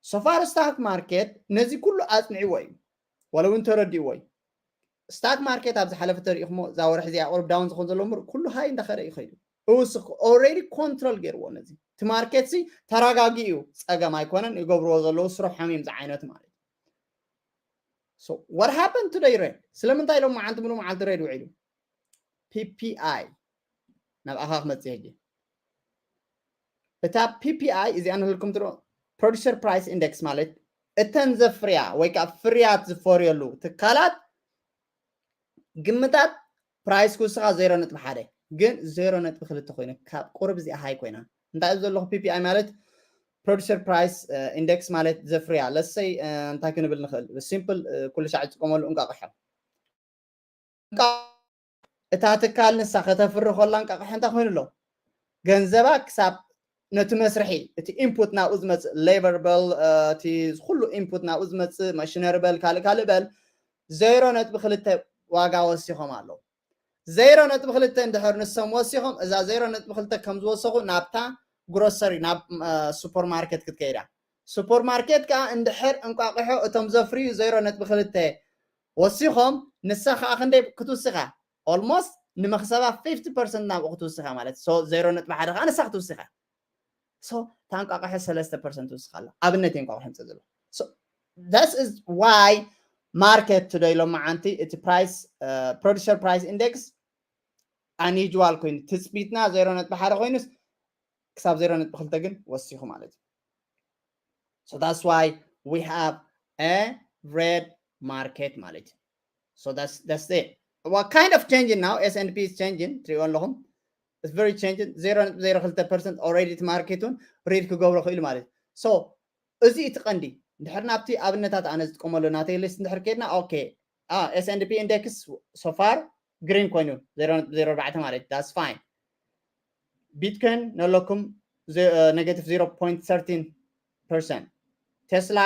So far stock market ነዚ ኩሉ ኣፅንዕዎ እዩ፣ ወላ እውን ተረዲእዎ እዩ። ስታክ ማርኬት ኣብ ዝሓለፈ ተሪኢኹሞ እዛ ወርሒ እዚኣ ቁሩብ ዳውን ዝኸውን ዘሎ እምበር ኩሉ ሃይ እንዳኸደ እዩ ከይዱ። እውስ ኦልሬዲ ኮንትሮል ገይርዎ ነዚ እቲ ማርኬት ሲ ተረጋጊኡ እዩ። ፀገም ኣይኮነን ይገብርዎ ዘለዉ ስርሖም እዮም ዝዓይነቱ ማለት እዩ። So what happened today ሬድ? ስለምንታይ ኢሎም መዓልቲ ሙሉ መዓልቲ ሬድ ውዒሉ? ፒፒኣይ ናብኣኻ ክመፅእ ሕጂ እታ ፒፒኣይ እዚኣ ንህልኩም ትሮ ፕሮዲሰር ፕራይስ ኢንደክስ ማለት እተን ዘፍርያ ወይ ከዓ ፍርያት ዝፈርየሉ ትካላት ግምታት ፕራይስ ክውስኻ ዜሮ ነጥቢ ሓደ ግን ዜሮ ነጥቢ ክልተ ኮይኑ ካብ ቁርብ እዚኣ ሃይ ኮይና እንታይ እዩ ዘለኹ ፒፒኣይ ማለት ፕሮዲሰር ፕራይስ ኢንደክስ ማለት ዘፍርያ ለሰይ እንታይ ክንብል ንኽእል ሲምፕል ኩሉ ሻዕ ዝጥቀመሉ እንቃቕሖ እታ ትካል ንሳ ከተፍሪ ከላ እንቃቕሖ እንታይ ኮይኑ ኣሎ ገንዘባ ክሳብ ነቲ መስርሒ እቲ ኢንፑት ናብኡ ዝመፅእ ሌበር በል እቲ ኩሉ ኢንፑት ናብኡ ዝመፅእ ማሽነሪ በል ካልእ ካልእ በል ዜሮ ነጥቢ ክልተ ዋጋ ወሲኾም ኣለዉ። ዜሮ ነጥቢ ክልተ እንድሕር ንሶም ወሲኾም እዛ ዜሮ ነጥቢ ክልተ ከም ዝወሰኹ ናብታ ግሮሰሪ ናብ ሱፐርማርኬት ክትከይዳ ሱፐርማርኬት ከዓ እንድሕር እንቋቑሖ እቶም ዘፍርዩ ዜሮ ነጥቢ ክልተ ወሲኾም ንሳ ከዓ ክንደይ ክትውስኻ ኦልሞስት ንመክሰባ ፊፍቲ ፐርሰንት ናብኡ ክትውስኻ ማለት ሶ ዜሮ ነጥቢ ሓደ ከዓ ንሳ ክትውስኻ ሶ ታንቋቋሐ ሰለስተ ፐርሰንት ትውስኻ ኣላ ኣብነት እንቋቑሖ ምፀ ዘሎ this is why market today ሎማዓንቲ እቲ ፕራይስ ፕሮዲሰር ፕራይስ ኢንደክስ ኣንዩዋል ኮይኑ ትፅቢትና ዜሮ ነጥቢ ሓደ ኮይኑስ ክሳብ ዜሮ ነጥቢ ክልተ ግን ወሲኹ ማለት እዩ so that's why we have a red market ማለት እዩ so that's that's it what kind of changing now S and P is changing ትሪእዎ ኣለኹም very changing. Zero point zero two percent already እቲ market እውን read ክገብሮ ክኢሉ ማለት እዩ። So እዚ እቲ ቀንዲ። እንድሕር ናብቲ ኣብነታት ኣነ ዝጥቀመሉ ናተይ list እንድሕር ከድና okay S&P index so far green ኮይኑ zero point zero four ማለት that's fine. Bitcoin ነለኩም negative zero point thirteen percent. Tesla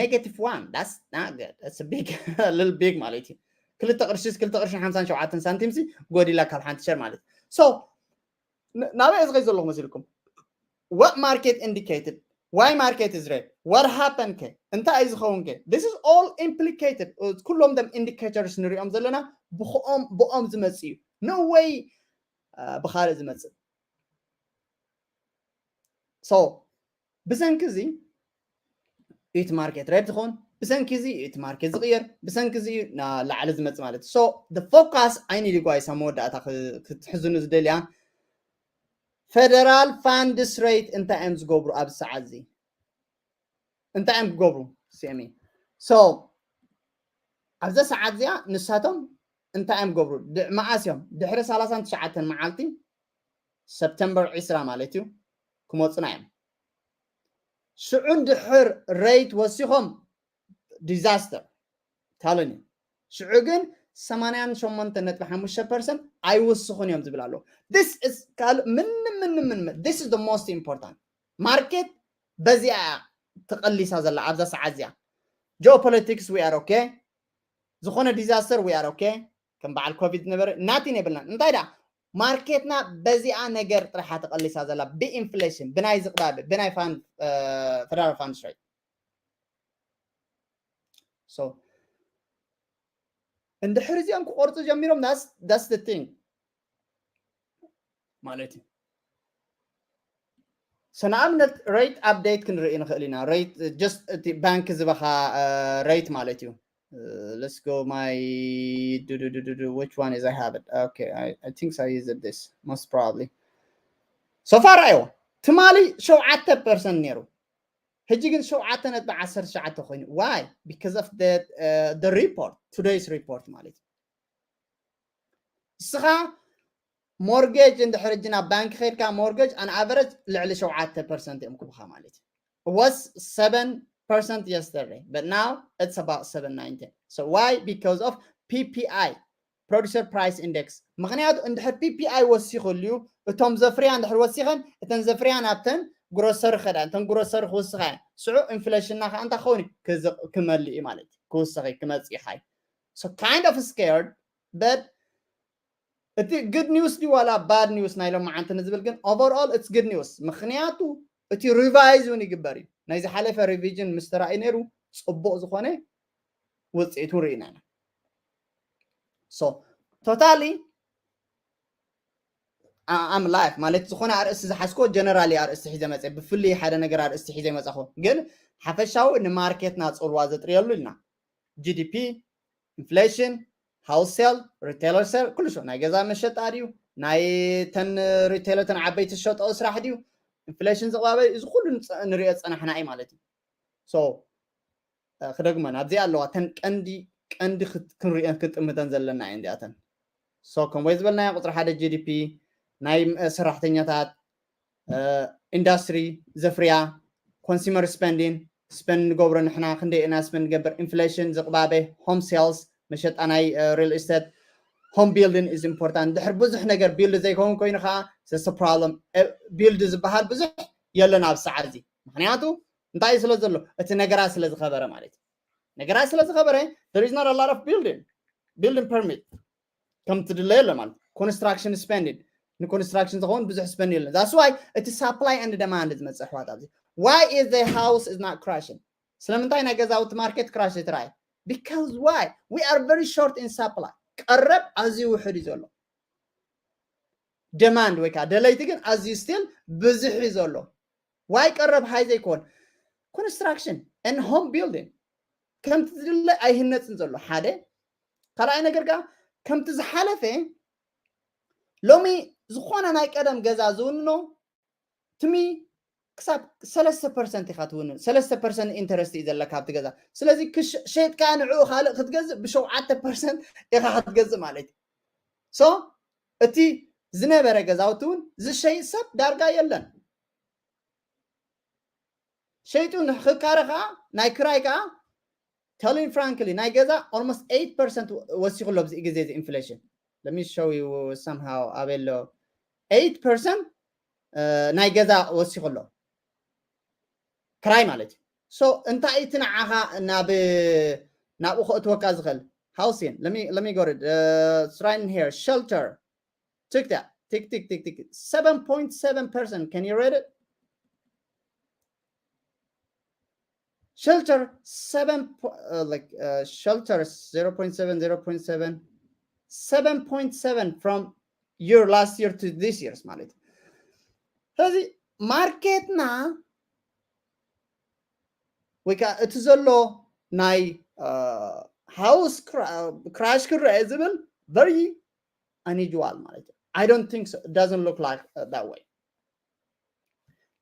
negative one. That's not good. That's a big, a little big ማለት እዩ። ክልተ ቅርሺስ ክልተ ቅርሽን ሓምሳን ሸውዓተን ሳንቲም ሲ ጎዲላ ካብ ሓንቲ ሸር ማለት እዩ። So ናበይ ዝኸይ ዘለኹ መሲልኩም? What market indicated? Why market is red? What happened ከ? እንታይ እዩ ዝኸውን ከ? This is all implicated. ኩሎም ደም indicators ንሪኦም ዘለና ብኦም ዝመጽእ እዩ። No way ብኻልእ ዝመጽእ። So ብሰንኪ እዚ እቲ market red ዝኸውን፣ ብሰንኪ እዚ እቲ market ዝቕየር፣ ብሰንኪ እዚ እዩ ላዕሊ ዝመጽእ ማለት እዩ። So the focus I need you guys ኣብ መወዳእታ ክትሕዝኑ ዝደልያ federal funds rate እንታይ እዮም ዝገብሩ ኣብ ሰዓት እዚ? እንታይ እዮም ክገብሩ? ስሚ so ኣብዛ ሰዓት እዚኣ ንሳቶም እንታይ እዮም ክገብሩ? መዓስ እዮም? ድሕሪ ሰላሳን ትሽዓተን መዓልቲ ሰፕተምበር ዕስራ ማለት እዩ ክመፁና እዮም። ሽዑ እንድሕር rate ወሲኾም disaster ታለኒ ሽዑ ግን ሰማንያን ሸሞንተን ነጥቢ ሓሙሽተ ፐርሰንት ኣይውስኹን እዮም ዝብል ኣሎ። This is ካልእ ምንም ምንም ምንም this is the most important market በዚኣ ተቐሊሳ ዘላ ኣብዛ ሰዓት እዚኣ geopolitics we are okay ዝኾነ disaster we are okay ከም በዓል ኮቪድ ነበረ ናቲን የብልናን እንታይ ዳ ማርኬትና በዚኣ ነገር ጥራሓ ተቐሊሳ ዘላ ብኢንፍሌሽን ብናይ ዝቕባበ ብናይ federal funds rate so እንድሕር እዚኦም ክቆርፁ ጀሚሮም that's the thing ማለት እዩ። So ንኣብነት rate update ክንርኢ ንኽእል ኢና። Rate just እቲ ባንክ ዝበኻ rate ማለት እዩ። Let's go my which one is I have it okay I, I think I use it this most probably so far ኣዮ ትማሊ ሸውዓተ ፐርሰንት ነይሩ ሕጂ ግን ሸውዓተ ነጥቢ ዓሰርተ ትሽዓተ ኮይኑ why because of the, uh, the report today's report ማለት እዩ። እስኻ mortgage እንድሕር ሕጂ ናብ ባንክ ከይድካ mortgage on average ልዕሊ ሸውዓተ ፐርሰንት እዮም ክብኻ ማለት እዩ። It was seven percent yesterday but now it's about seven ninety so why because of PPI producer price index ምክንያቱ እንድሕር PPI ወሲኹ ልዩ እቶም ዘፍርያ እንድሕር ወሲኸን እተን ዘፍርያ ናብተን ግሮሰሪ ከዳ እተን ግሮሰሪ ክውስኻ እየን ስዑ ኢንፍሌሽንና ከዓ እንታይ ክኸውን ክመልእ ማለት እዩ ክውስኺ ክመፅእ ይኻይ so kind of scared but እቲ good news ድዩ ዋላ bad news ናይ ሎማዓንቲ ንዝብል ግን overall it's good news ምክንያቱ እቲ revise እውን ይግበር እዩ ናይ ዝሓለፈ revision ምስ ተራእዩ ነይሩ ፅቡቅ ዝኾነ ውፅኢቱ ርኢና ኢና so totally I'm live ማለት ዝኾነ ኣርእስቲ ዝሓዝኮ generally ኣርእስቲ ሒዘ መፀ ብፍሉይ ሓደ ነገር ኣርእስቲ ሒዘ ይመፃኹ ግን ሓፈሻዊ ንማርኬትና ፅልዋ ዘጥርየሉ ኢልና GDP inflation wholesale retailer sale ኩሉ ሸው ናይ ገዛ መሸጣ ድዩ ናይ ተን retailer ተን ዓበይቲ ዝሸጠኦ ስራሕ ድዩ ኢንፍሌሽን ዝቕባበ እዚ ኩሉ ንሪኦ ዝፀናሕና እዩ ማለት እዩ so ክደግመን ኣብዚኣ ኣለዋ ተን ቀንዲ ቀንዲ ክንሪኦን ክንጥምተን ዘለና እየን እዚኣተን so ከም ወይ ዝበልናዮ ቁፅሪ ሓደ GDP ናይ ሰራሕተኛታት ኢንዳስትሪ ዘፍርያ consumer spending spend ንገብሮ ንሕና ክንደይ ኢና spend ንገብር ኢንፍሌሽን ዝቕባበ home sales መሸጣ ናይ real estate home building is important ድሕር ብዙሕ ነገር build ዘይከውን ኮይኑ ከዓ that's problem build ዝበሃል ብዙሕ የለን ኣብ ሰዓት እዚ ምክንያቱ እንታይ ስለ ዘሎ እቲ ነገራት ስለ ዝኸበረ ማለት እዩ ነገራት ስለ ዝኸበረ there is not a lot of building building permit ከም ትድለ የለ ማለት construction spending ንኮንስትራክሽን ዝኸውን ብዙሕ spend የለን that's why እቲ supply and demand ዝመፅእ ኣሕዋት ኣብዚ why is the house is not crashing ስለምንታይ ናይ ገዛውቲ market crash ይትራየ because why we are very short in supply ቀረብ ኣዝዩ ውሕድ እዩ ዘሎ demand ወይ ከዓ ደለይቲ ግን ኣዝዩ still ብዙሕ እዩ ዘሎ why ቀረብ high ዘይኮን construction and home building ከምቲ ዝድለ ኣይህነፅን ዘሎ ሓደ ካልኣይ ነገር ከዓ ከምቲ ዝሓለፈ ሎሚ ዝኾነ ናይ ቀደም ገዛ ዝውንኖ ትሚ ክሳብ ሰለስተ ፐርሰንት ኢኻ ትውንን ሰለስተ ፐርሰንት interest እዩ ዘለካ ኣብቲ ገዛ ስለዚ ሸይጥካ ንዕኡ ካልእ ክትገዝእ ብሸውዓተ ፐርሰንት ኢኻ ክትገዝእ ማለት እዩ so እቲ ዝነበረ ገዛውቲ እውን ዝሸይጥ ሰብ ዳርጋ የለን። ሸይጡ ንክካረ ከዓ ናይ ክራይ ከዓ telling frankly ናይ ገዛ almost eight percent ወሲኹ ኣሎ ኣብዚ ግዜ እዚ inflation. Let me show you somehow ኣበሎ eight percent ናይ ገዛ ወሲኹ ኣሎ ክራይ ማለት እዩ። So እንታይ እቲ ንዓኻ ናብ ናብኡ ከእትወካ ዝኽእል housing? Let me let me go to uh, right in here shelter. Check that. Tick tick tick tick. Seven point seven percent. Can you read it? Shelter seven po- uh, like uh, shelter zero point seven, zero point seven, seven point seven from year last year to this year's ማለት እዩ። ስለዚ ማርኬትና ወይ ከዓ እቲ ዘሎ ናይ ሃውስ ክራሽ ክረአ ዝብል very unusual ማለት እዩ። I don't think so. It doesn't look like uh, that way.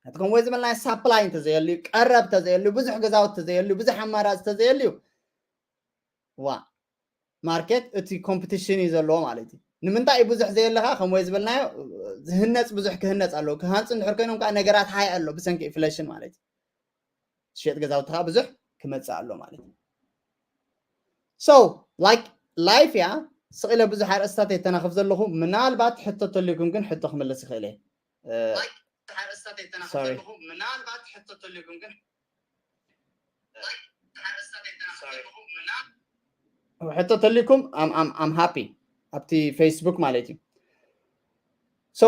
ነቲ ከምኡ ዝበልናዮ ሳፕላይ እንተዘየልዩ ቀረብ ተዘየልዩ ብዙሕ ገዛውቲ ተዘየልዩ ብዙሕ ኣማራፂ ተዘየልዩ ዋ ማርኬት እቲ ኮምፒቲሽን እዩ ዘለዎ ማለት እዩ። ንምንታይ እዩ ብዙሕ ዘየለካ ከምኡ ዝበልናዮ ዝህነፅ ብዙሕ ክህነፅ ኣለዎ። ክሃንፁ እንድሕር ኮይኖም ከዓ ነገራት ሃይ ኣሎ ብሰንኪ ኢንፍሌሽን ማለት እዩ። ዝሸጥ ገዛውቲ ከዓ ብዙሕ ክመፅእ ኣሎ ማለት እዩ። So like life እያ ስቕ ኢለ ብዙሕ ኣርእስታት የተናኽፍ ዘለኹ። ምናልባት ሕቶ ተልዩኩም ግን ሕቶ ክምልስ ይኽእል እየ። Sorry. ሕቶ ተልዩኩም I'm happy ኣብቲ ፌስቡክ ማለት እዩ። So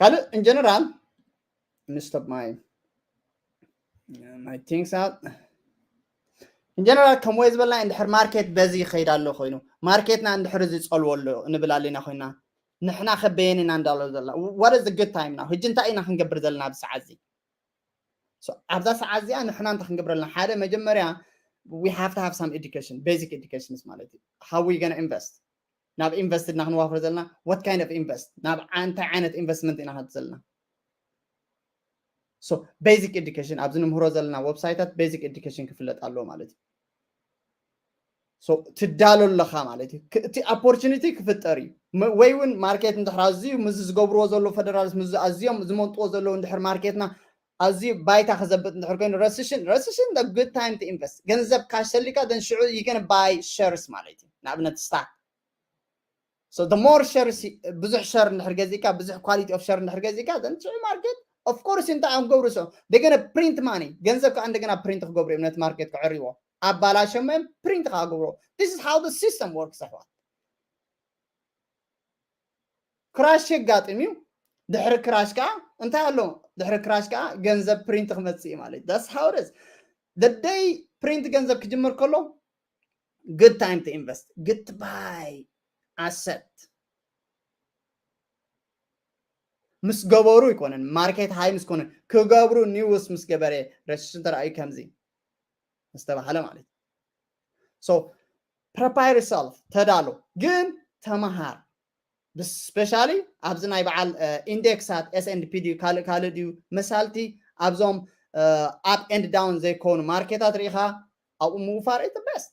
ካልእ in general stop my my things out in general ከም ወይ ዝበልና እንድሕር ማርኬት በዚ ይኸይድ ኣሎ ኮይኑ ማርኬትና እንድሕር እዚ ጸልዎ ኣሎ እንብል ኣለና ኮይና ንሕና ከበየን ኢና እንዳሎ ዘለና what is the good time now? ሕጂ እንታይ ኢና ክንገብር ዘለና ኣብዚ ሰዓት እዚ? So ኣብዛ ሰዓት እዚኣ ንሕና እንታይ ክንገብር ኣለና? ሓደ መጀመርያ we have to have some education, basic educations ማለት እዩ። How we gonna invest? ናብ ኢንቨስት እና ክንዋፍር ዘለና what kind of invest? ናብ እንታይ ዓይነት ኢንቨስትመንት ኢና ክንት ዘለና? So basic education ኣብዚ ንምህሮ ዘለና ዌብሳይታት basic education ክፍለጥ ኣለዎ ማለት እዩ። So ትዳሎ ኣለኻ ማለት እዩ። እቲ ኦፖርቹኒቲ ክፍጠር እዩ ወይ እውን ማርኬት እንድሕር ኣዝዩ ምስ ዝገብርዎ ዘለዉ ፌደራልስ ምስ ኣዝዮም ዝመንጥዎ ዘለዉ እንድሕር ማርኬትና ኣዝዩ ባይታ ክዘብጥ እንድሕር ኮይኑ ረስሽን ረስሽን good time to invest ገንዘብ ካሽ ሰሊካ then ሽዑ you gonna buy shares ማለት እዩ። ንኣብነት ስታክ So the more shares ብዙሕ ሸር እንድሕር ገዚእካ ብዙሕ quality of share እንድሕር ገዚእካ then ሽዑ ማርኬት of course እንታይ እዮም ገብሩ ሰው they gonna print money ገንዘብ ከዓ እንደገና ፕሪንት ክገብሩ እዮም ነቲ ማርኬት ክዕርይዎ ኣባላሸሞ እዮም ፕሪንት ከዓ ገብሩ this is how the system works ኣሕዋት። ክራሽ የጋጥም እዩ። ድሕሪ ክራሽ ከዓ እንታይ ኣሎ? ድሕሪ ክራሽ ከዓ ገንዘብ ፕሪንት ክመፅእ እዩ ማለት that's how it is። The day ፕሪንት ገንዘብ ክጅምር ከሎ good time to invest good to buy asset ምስ ገበሩ ኣይኮነን ማርኬት ሃይ ምስ ኮነ ክገብሩ ኒውስ ምስ ገበረ ረሽን ተረኣዩ ከምዚ ዝተባሃለ ማለት እዩ። So prepare yourself ተዳሎ ግን ተመሃር specially ኣብዚ ናይ በዓል ኢንዴክሳት S and P ድዩ ካልእ ካልእ ድዩ መሳልቲ ኣብዞም up and down ዘይኮኑ ማርኬታት ርኢኻ ኣብኡ ምውፋር is the best.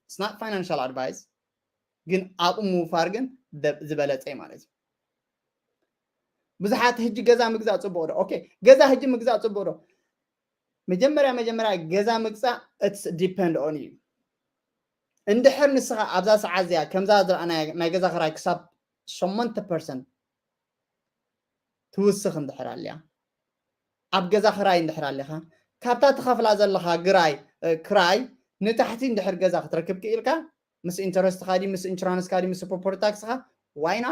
It's not financial advice ግን ኣብኡ ምውፋር ግን ዝበለፀ ማለት እዩ። ብዙሓት ህጂ ገዛ ምግዛእ ፅቡቅ ዶ? ኦኬ ገዛ ህጂ ምግዛእ ፅቡቅ ዶ? መጀመርያ መጀመርያ ገዛ ምግዛእ it's depend on you። እንድሕር ንስኻ ኣብዛ ሰዓት እዚኣ ከምዛ ዝረኣና ናይ ገዛ ክራይ ክሳብ ሸሞንተ ፐርሰንት ትውስኽ እንድሕር ኣልያ ኣብ ገዛ ክራይ እንድሕር ኣሊኻ ካብታ ትኸፍላ ዘለኻ ግራይ ክራይ ንታሕቲ እንድሕር ገዛ ክትረክብ ክኢልካ ምስ ኢንተረስትኻ ድዩ ምስ ኢንሹራንስካ ድዩ ምስ ፕሮፐርቲ ታክስኻ ዋይና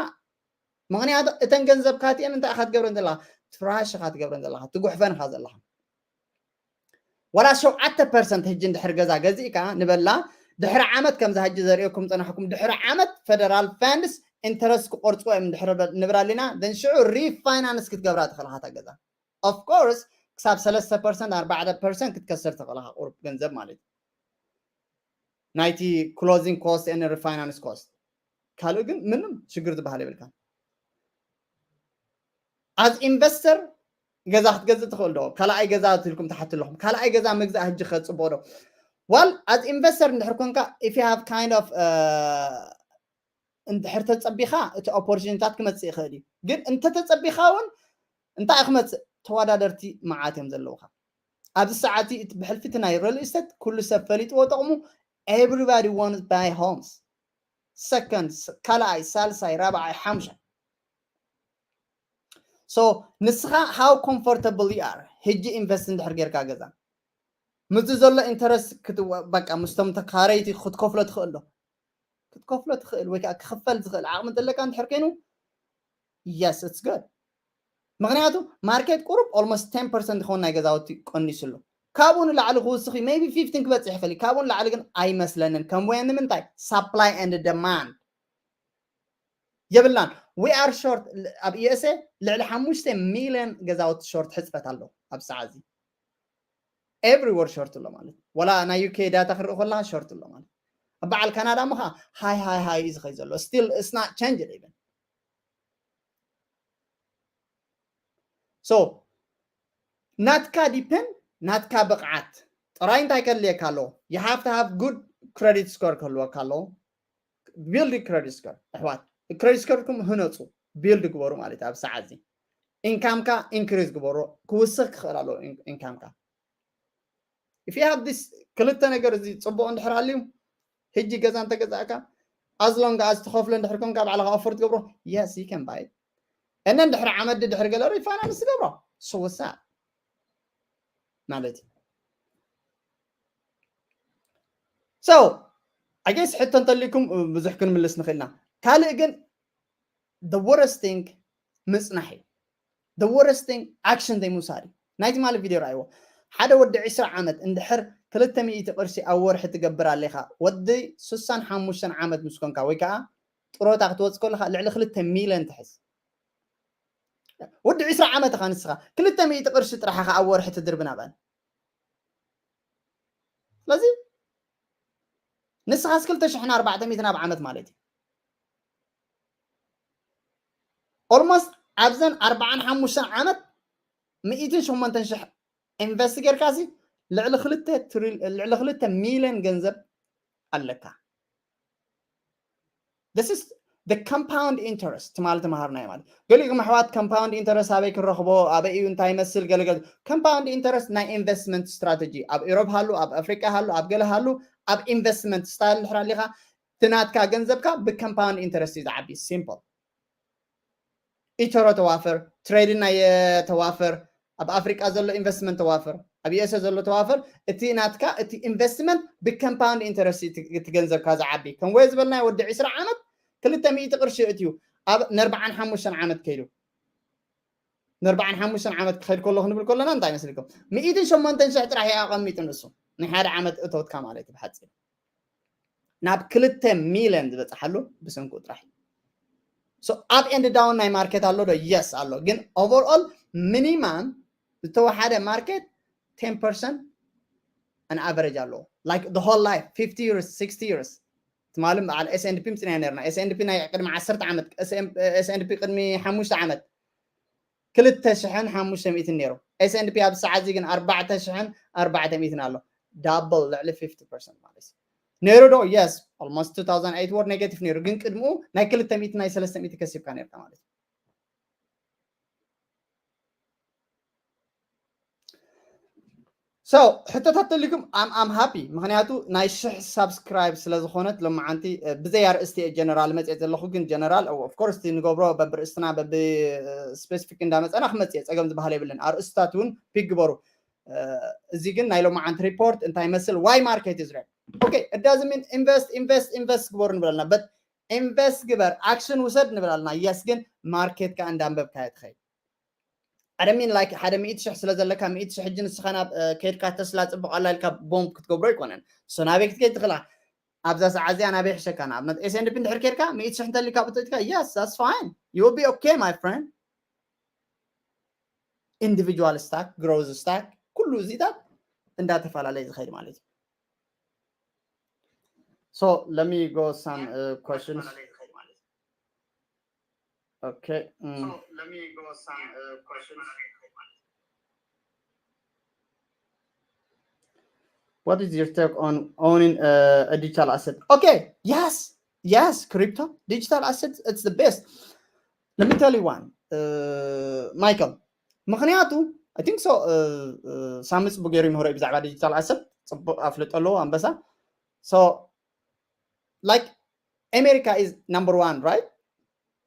ምኽንያቱ እተን ገንዘብካ እቲአን እንታይ ኢኻ ትገብረን ዘለኻ ትራሽ ኢኻ ትገብረን ዘለኻ ትጉሕፈን ኢኻ ዘለኻ ዋላ ሸውዓተ ፐርሰንት ሕጂ እንድሕር ገዛ ገዚእካ ንበላ ድሕሪ ዓመት ከምዚ ሕጂ ዘርእየኩም ፀናሕኩም ድሕሪ ዓመት ፌደራል ፈንድስ ኢንተረስት ክቆርፅዎ እዮም እንድሕር ንብላ ኣለና then ሽዑ ሪፋይናንስ ክትገብራ ትኽእልኻ እታ ገዛ of course ክሳብ ሰለስተ ፐርሰንት ኣርባዕተ ፐርሰንት ክትከስር ትኽእልኻ ቁሩብ ገንዘብ ማለት እዩ ናይቲ closing cost and refinance cost ካልእ ግን ምንም ሽግር ዝበሃል የብልካ as investor ገዛ ክትገዝእ ትኽእል ዶ ካልኣይ ገዛ ትልኩም ትሓት ኣለኹም ካልኣይ ገዛ ምግዛእ ህጂ ከፅቦ ዶ ዋል as investor እንድሕር ኮንካ if you have kind of uh, እንድሕር ተጸቢኻ እቲ ኦፖርቹኒታት ክመጽእ ይኽእል እዩ። ግን እንተተጸቢኻ እውን እንታይ እዩ ክመጽእ? ተወዳደርቲ መዓት እዮም ዘለውኻ። ኣብዚ ሰዓት እቲ ብሕልፊ እቲ ናይ ሪል ኢስቴት ኩሉ ሰብ ፈሊጥዎ ጥቕሙ። Everybody want to buy homes, ሰከንድ፣ ካልኣይ፣ ሳልሳይ፣ ራብዓይ፣ ሓሙሻይ። So ንስኻ how comfortable you are ሕጂ ኢንቨስት እንድሕር ጌርካ ገዛ ምስዚ ዘሎ ኢንተረስት በቃ ምስቶም ተካረይቲ ክትከፍሎ ትኽእል ዶ? ክትከፍሎ ትኽእል ወይ ከዓ ክኽፈል ዝኽእል ዓቕሚ ዘለካ እንድሕር ኮይኑ yes it's good። ምክንያቱ ማርኬት ቁሩብ almost ten percent ዝኸውን ናይ ገዛውቲ ቀኒሱ ኣሎ። ካብኡ ንላዕሊ ክውስኽ እዩ maybe fifteen ክበፅሕ ይኽእል እዩ። ካብኡ ንላዕሊ ግን ኣይመስለንን። ከም ወየ ንምንታይ? Supply and demand የብልናን። We are short። ኣብ USA ልዕሊ ሓሙሽተ ሚልዮን ገዛውቲ ሾርት ሕፅረት ኣሎ ኣብ ሰዓት እዚ። Everywhere ሾርት ኣሎ ማለት ወላ ናይ ዩኬ ዳታ ክርኢ ከለካ ሾርት ኣሎ ማለት ኣብ በዓል ካናዳ ምኻ ሃይ ሃይ ሃይ እዩ ዝኸይ ዘሎ። Still it's not changed even. So ናትካ ዲፐንድ ናትካ ብቕዓት ጥራይ እንታይ ከድልየካ ኣለዎ? You have to have good credit score ክህልወካ ኣለዎ። Build credit score ኣሕዋት፣ credit score ኩም ህነፁ፣ build ግበሩ ማለት ኣብ ሰዓት እዚ ኢንካምካ ኢንክሪዝ ግበሩ። ክውስኽ ክኽእል ኣለዎ ኢንካምካ። If you have this ክልተ ነገር እዚ ፅቡቅ እንድሕር ሃልዩ ሕጂ ገዛ እንተገዛእካ as long as ትኸፍሎ እንድሕር ኮንካ ባዕልካ ኣፎርድ ትገብሮ yes you can buy it። እነ እንድሕር ዓመት ድሕር ገለ ሪፋይናንስ ትገብሮ so what's up ማለት እዩ። So I guess ሕቶ እንተልይኩም ብዙሕ ክንምልስ ንኽእልና። ካልእ ግን the worst thing ምፅናሕ እዩ። The worst thing action ዘይምውሳድ እዩ። ናይ ትማሊ ቪድዮ ረኣይዎ። ሓደ ወዲ ዕስራ ዓመት እንድሕር ክልተ ሚእቲ ቅርሺ ኣብ ወርሒ ትገብር ኣለኻ ወዲ ስሳን ሓሙሽተን ዓመት ምስ ኮንካ ወይ ከዓ ጥሮታ ክትወፅ ከለካ ልዕሊ ክልተ ሚልዮን ትሕዝ። ወዲ ዕስራ ዓመት ኢኻ ንስኻ ክልተ ሚእቲ ቅርሺ ጥራሕ ኢኻ ኣብ ወርሒ ትድርቢ ናብኣን። ስለዚ ንስኻስ ክልተ ሽሕን ኣርባዕተ ሚእትን ኣብ ዓመት ማለት እዩ። Almost ኣብዘን ኣርባዓን ሓሙሽተን ዓመት ሚእትን ሸሞንተን ሽሕ ኢንቨስት ጌርካ ሲ ልዕሊ ክልተ ሚልዮን ገንዘብ ኣለካ። This is the compound interest ትማሊ ተማሃርናዮ ማለት። ገሊኹም ኣሕዋት compound interest ኣበይ ክንረኽቦ ኣበይ እዩ እንታይ ይመስል ገለገለ። Compound interest ናይ ኢንቨስትመንት ስትራተጂ ኣብ ኢሮብ ሃሉ ኣብ ኣፍሪቃ ሃሉ ኣብ ገለ ሃሉ ኣብ ኢንቨስትመንት ስታይል እንድሕር ኣሊኻ ትናትካ ገንዘብካ ብ compound interest እዩ ዝዓቢ። Simple። ኢተሮ ተዋፍር፣ ትሬድን ናይ ተዋፍር፣ ኣብ ኣፍሪቃ ዘሎ ኢንቨስትመንት ተዋፍር፣ ኣብ ዩኤስኤ ዘሎ ተዋፍር። እቲ ናትካ እቲ ኢንቨስትመንት ብ compound interest እዩ እቲ ገንዘብካ ዝዓቢ። ከም ወየ ዝበልናዮ ወዲ ዕስራ ዓመት ክልተ ሚእቲ ቅርሺ እትዩ ኣብ ነርብዓን ሓሙሽተን ዓመት ከይዱ ነርብዓን ሓሙሽተን ዓመት ክኸይድ ከሎ ክንብል ከለና እንታይ መስልኩም? ሚእትን ሸሞንተን ሽሕ ጥራሕ እዩ ኣቐሚጡ ንሱ ናይ ሓደ ዓመት እቶትካ ማለት እዩ ብሓፂሩ ናብ ክልተ ሚልዮን ዝበፅሓሉ ብሰንኩ ጥራሕ እዩ። So up and down ናይ ማርኬት ኣሎ ዶ? Yes ኣሎ። ግን overall minimum ዝተወሓደ ማርኬት ten percent an average ኣለዎ። Like the whole life fifty years sixty years ትማሊ በዓል S and P ምፅና ነርና። S and P ናይ ቅድሚ ዓሰርተ ዓመት S and P ቅድሚ ሓሙሽተ ዓመት ክልተ ሽሕን ሓሙሽተ ሚእትን ነይሩ። S and P ኣብ ሰዓት እዚ ግን ኣርባዕተ ሽሕን ኣርባዕተ ሚእትን ኣሎ። Double ልዕሊ fifty percent ማለት እዩ። ነይሩ ዶ? Yes almost two thousand eight ወር negative ነይሩ። ግን ቅድምኡ ናይ ክልተ ሚእቲ ናይ ሰለስተ ሚእቲ ከሲብካ ነርካ ማለት እዩ። So ሕቶታት ተልኩም I'm happy ምክንያቱ ናይ ሽሕ ሳብስክራይብ ስለ ዝኾነት ሎማዓንቲ ብዘይ ኣርእስቲ እየ ጀነራል መፅየ ዘለኹ። ግን ጀነራል of course እቲ ንገብሮ በብርእስትና በብ ስፔሲፊክ እንዳመፀና ክመፅእ እየ። ፀገም ዝበሃል የብልን። ኣርእስታት እውን ፒክ ግበሩ። እዚ ግን ናይ ሎማዓንቲ ሪፖርት እንታይ ይመስል? Why market is red? Okay it doesn't mean invest invest invest ግበሩ ንብለልና but ኢንቨስት ግበር ኣክሽን ውሰድ ንብል ኣለና። የስ ግን ማርኬት ከ እንዳንበብካዮ ትኸይድ I mean like ሓደ ሚእቲ ሽሕ ስለ ዘለካ ሚእቲ ሽሕ ሕጂ ንስኻ ናብ ከድካ ተስላ ፅቡቕ ኣላ ኢልካ ቦምብ ክትገብሮ ኣይኮነን። So ናበይ ክትከይድ ትኽእላ? ኣብዛ ሰዓት እዚኣ ናበይ ሕሸካ ንኣብነት S and P እንድሕር ከድካ ሚእቲ ሽሕ እንተሊካ ብትእትካ yes that's fine you will be okay my friend። Individual stock growth stock ኩሉ እዚታት እንዳተፈላለየ ዝኸይድ ማለት እዩ። So let me go some uh, questions. Okay. Mm. What is your take on owning uh, a digital asset? Okay, yes. Yes, crypto, digital assets, it's the best. Let me tell you one, Michael. ምክንያቱ I think so ሳሚ ፅቡቅ ገይሩ ይምህሮ እዩ ብዛዕባ digital asset። ፅቡቅ ኣፍልጦ ኣለዎ ኣንበሳ። So like America is number one, right?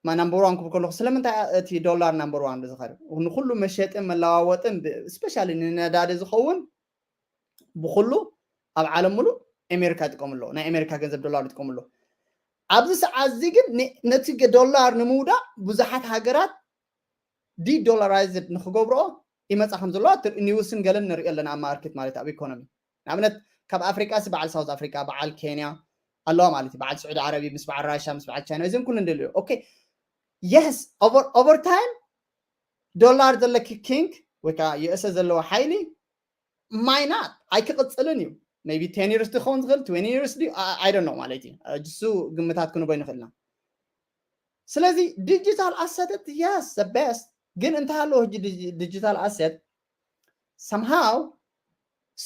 ማ number one ክብል ከለኩ ስለምንታይ እቲ ዶላር number one ዝኸር ንኩሉ መሸጥን መለዋወጥን specially ንነዳዲ ዝኸውን ብኩሉ ኣብ ዓለም ሙሉእ ኣሜሪካ ይጥቀሙ ኣለዉ። ናይ ኣሜሪካ ገንዘብ ዶላር ይጥቀሙ ኣለዉ። ኣብዚ ሰዓት እዚ ግን ነቲ ዶላር ንምውዳእ ብዙሓት ሃገራት ዲዶላራይዝድ ንክገብርኦ ይመፃ ከም ዘለዋ ኒውስን ገለን ንሪኦ ኣለና ኣብ ማርኬት ማለት ኣብ ኢኮኖሚ። ንኣብነት ካብ ኣፍሪቃ ሲ በዓል ሳውዝ ኣፍሪቃ በዓል ኬንያ ኣለዋ ማለት እዩ። በዓል ስዑዲ ዓረቢ ምስ በዓል ራሻ ምስ በዓል ቻይና እዚም ኩሉ እንደልዮ okay yes over time ዶላር ዘለኪ ኪንግ ወይ ከዓ ዩኤስኤ ዘለዎ ሓይሊ ማይናት ኣይክቕፅልን እዩ። Maybe ten years ክኸውን ዝኽእል twenty years ድዩ I don't know ማለት እዩ። እሱ ግምታት ክንቦ ንኽእልና። ስለዚ digital asset yes the best ግን እንተሃለዎ ሕጂ digital asset somehow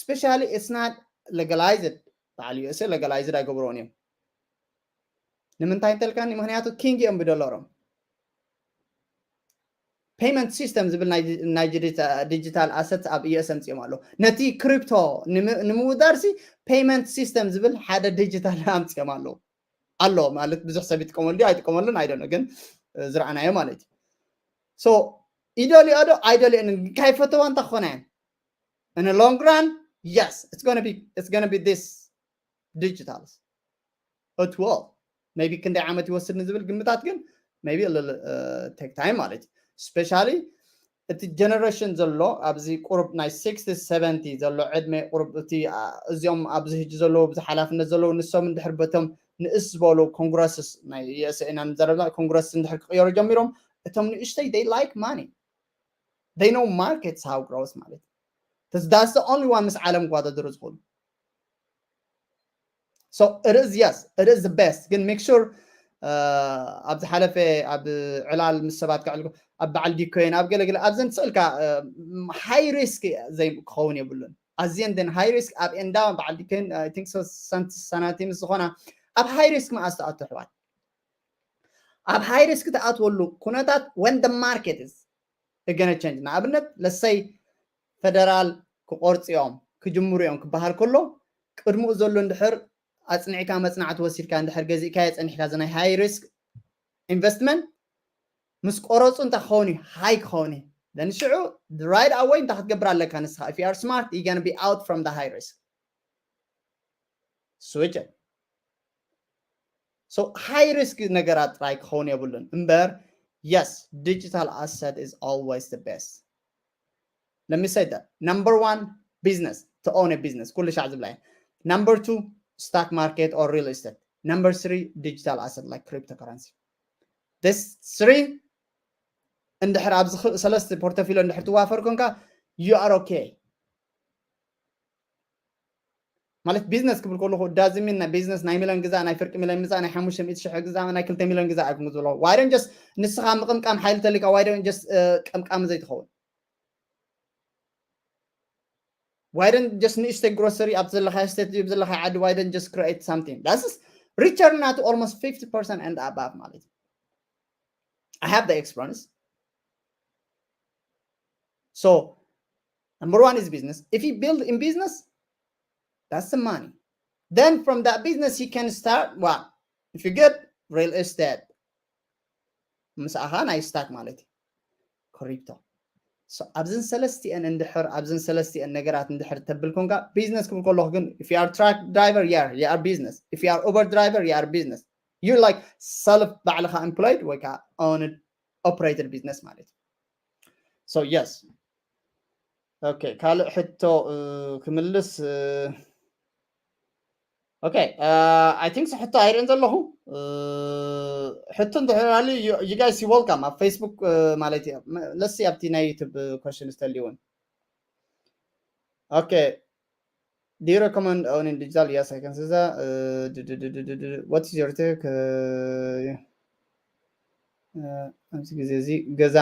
specially it's not legalized በዓል ዩኤስኤ legalized ኣይገብርዎን እዮም። ንምንታይ እንተልካኒ ምክንያቱ ኪንግ እዮም ብዶላሮም። Payment system ዝብል ናይ digital asset ኣብ ዩኤስ ኣምፅኦም ኣለዉ። ነቲ ክሪፕቶ ንምውዳር ሲ payment system ዝብል ሓደ digital ኣምፅኦም ኣለዉ ኣሎ ማለት ብዙሕ ሰብ ይጥቀመሉ ኣይጥቀመሉን I don't know ግን ዝረኣናዮ ማለት እዩ። So ይደልዮ ዶ ኣይደልዮን ካይፈተዋ እንታ ክኾና እየን in long run yes it's gonna be this digitals it will maybe ክንደይ ዓመት ይወስድ ንዝብል ግምታት ግን maybe take time ማለት እዩ። Specially እቲ generation ዘሎ ኣብዚ ቁሩብ ናይ sixty seventy ዘሎ ዕድመ ቁሩብ እቲ እዚኦም ኣብዚ ሕጂ ዘለዉ ብዙ ሓላፍነት ዘለዉ ንሶም እንድሕር በቶም ንእስ ዝበሉ ኮንግረስስ ናይ ዩኤስኤ ኢና ንዘረብና ኮንግረስ እንድሕር ክቅየሩ ጀሚሮም እቶም ንእሽተይ they like money they know markets how grows ማለት that's the only one ምስ ዓለም ክዋዳደሩ ዝኽእሉ so it is yes it is the best ግን make sure ኣብ ዝሓለፈ ኣብ ዕላል ምስ ሰባት ከዕልኩ ኣብ በዓል ዲኮይን ኣብ ገለገለ ኣብዘን ስእልካ high risk ክኸውን የብሉን ኣዝየን then high risk ኣብ ኤንዳ በዓል ዲኮይን I think so ሳናቲ ምስ ዝኾና ኣብ high risk መኣስ ትኣቱ ኣሕዋት ኣብ high risk ትኣትወሉ ኩነታት when the market is gonna change ንኣብነት let's say ፌደራል ክቆርፅኦም ክጅምሩ እዮም ክበሃል ከሎ ቅድምኡ ዘሎ እንድሕር ኣፅኒዕካ መፅናዕቲ ወሲድካ እንድሕር ገዚእካ የፀኒሕካ እዚ ናይ high risk investment ምስ ቆረፁ እንታይ ክኸውን እዩ high ክኸውን እዩ then ሽዑ right away እንታይ ክትገብር ኣለካ ንስኻ if you are smart you gonna be out from the high risk switch it so high risk ነገራት ጥራይ ክኸውን የብሉን እምበር yes digital asset is always the best let me say that number one business to own a business ኩሉ ሻዕ ዝብላ number two stock market or real estate number three digital asset like cryptocurrency this three እንድሕር ኣብዚ ሰለስተ portfolio እንድሕር ትዋፈር ኮንካ you are okay ማለት business ክብል ከለኹ doesn't mean ናይ business ናይ ሚሊዮን ግዛእ ናይ ፍርቂ ሚሊዮን ምዛእ ናይ ሓሙሽተ ሚእቲ ሽሕ ግዛእ ናይ ክልተ ሚሊዮን ግዛእ ኣይኩም ዝብሎ why don't just ንስኻ ምቕምቃም ሓይሊ ተሊካ why don't just ቀምቃሚ ዘይትኸውን why don't just ንእሽተይ grocery ኣብ ዘለኻ state ድዩ ዘለኻ ዓዲ why don't just create something that's return ናቱ almost fifty percent and above ማለት እዩ I have the experience so number one is business if you build in business that's the money then from that business you can start well if you get real estate ምሳኻ ናይ stock ማለት እዩ crypto ኣብዝን ሰለስቲአን እንድሕር ኣብዝን ሰለስቲአን ነገራት እንድሕር ተብል ኮንካ business ክብል ከለኹ ግን if you are truck driver yeah you are business if you are Uber driver you are business you like self ባዕልኻ employed ወይ ከዓ owned operated business ማለት እዩ so yes okay ካልእ ሕቶ ክምልስ okay I think ሕቶ ኣይርእን ዘለኹ ሕቶ እንድሕር you guys you welcome ኣብ Facebook ማለት እዩ let's see ኣብቲ ናይ YouTube question ዝተልይውን okay do you recommend owning digital yes I can see that what is your take ኣብዚ ግዜ እዚ ገዛ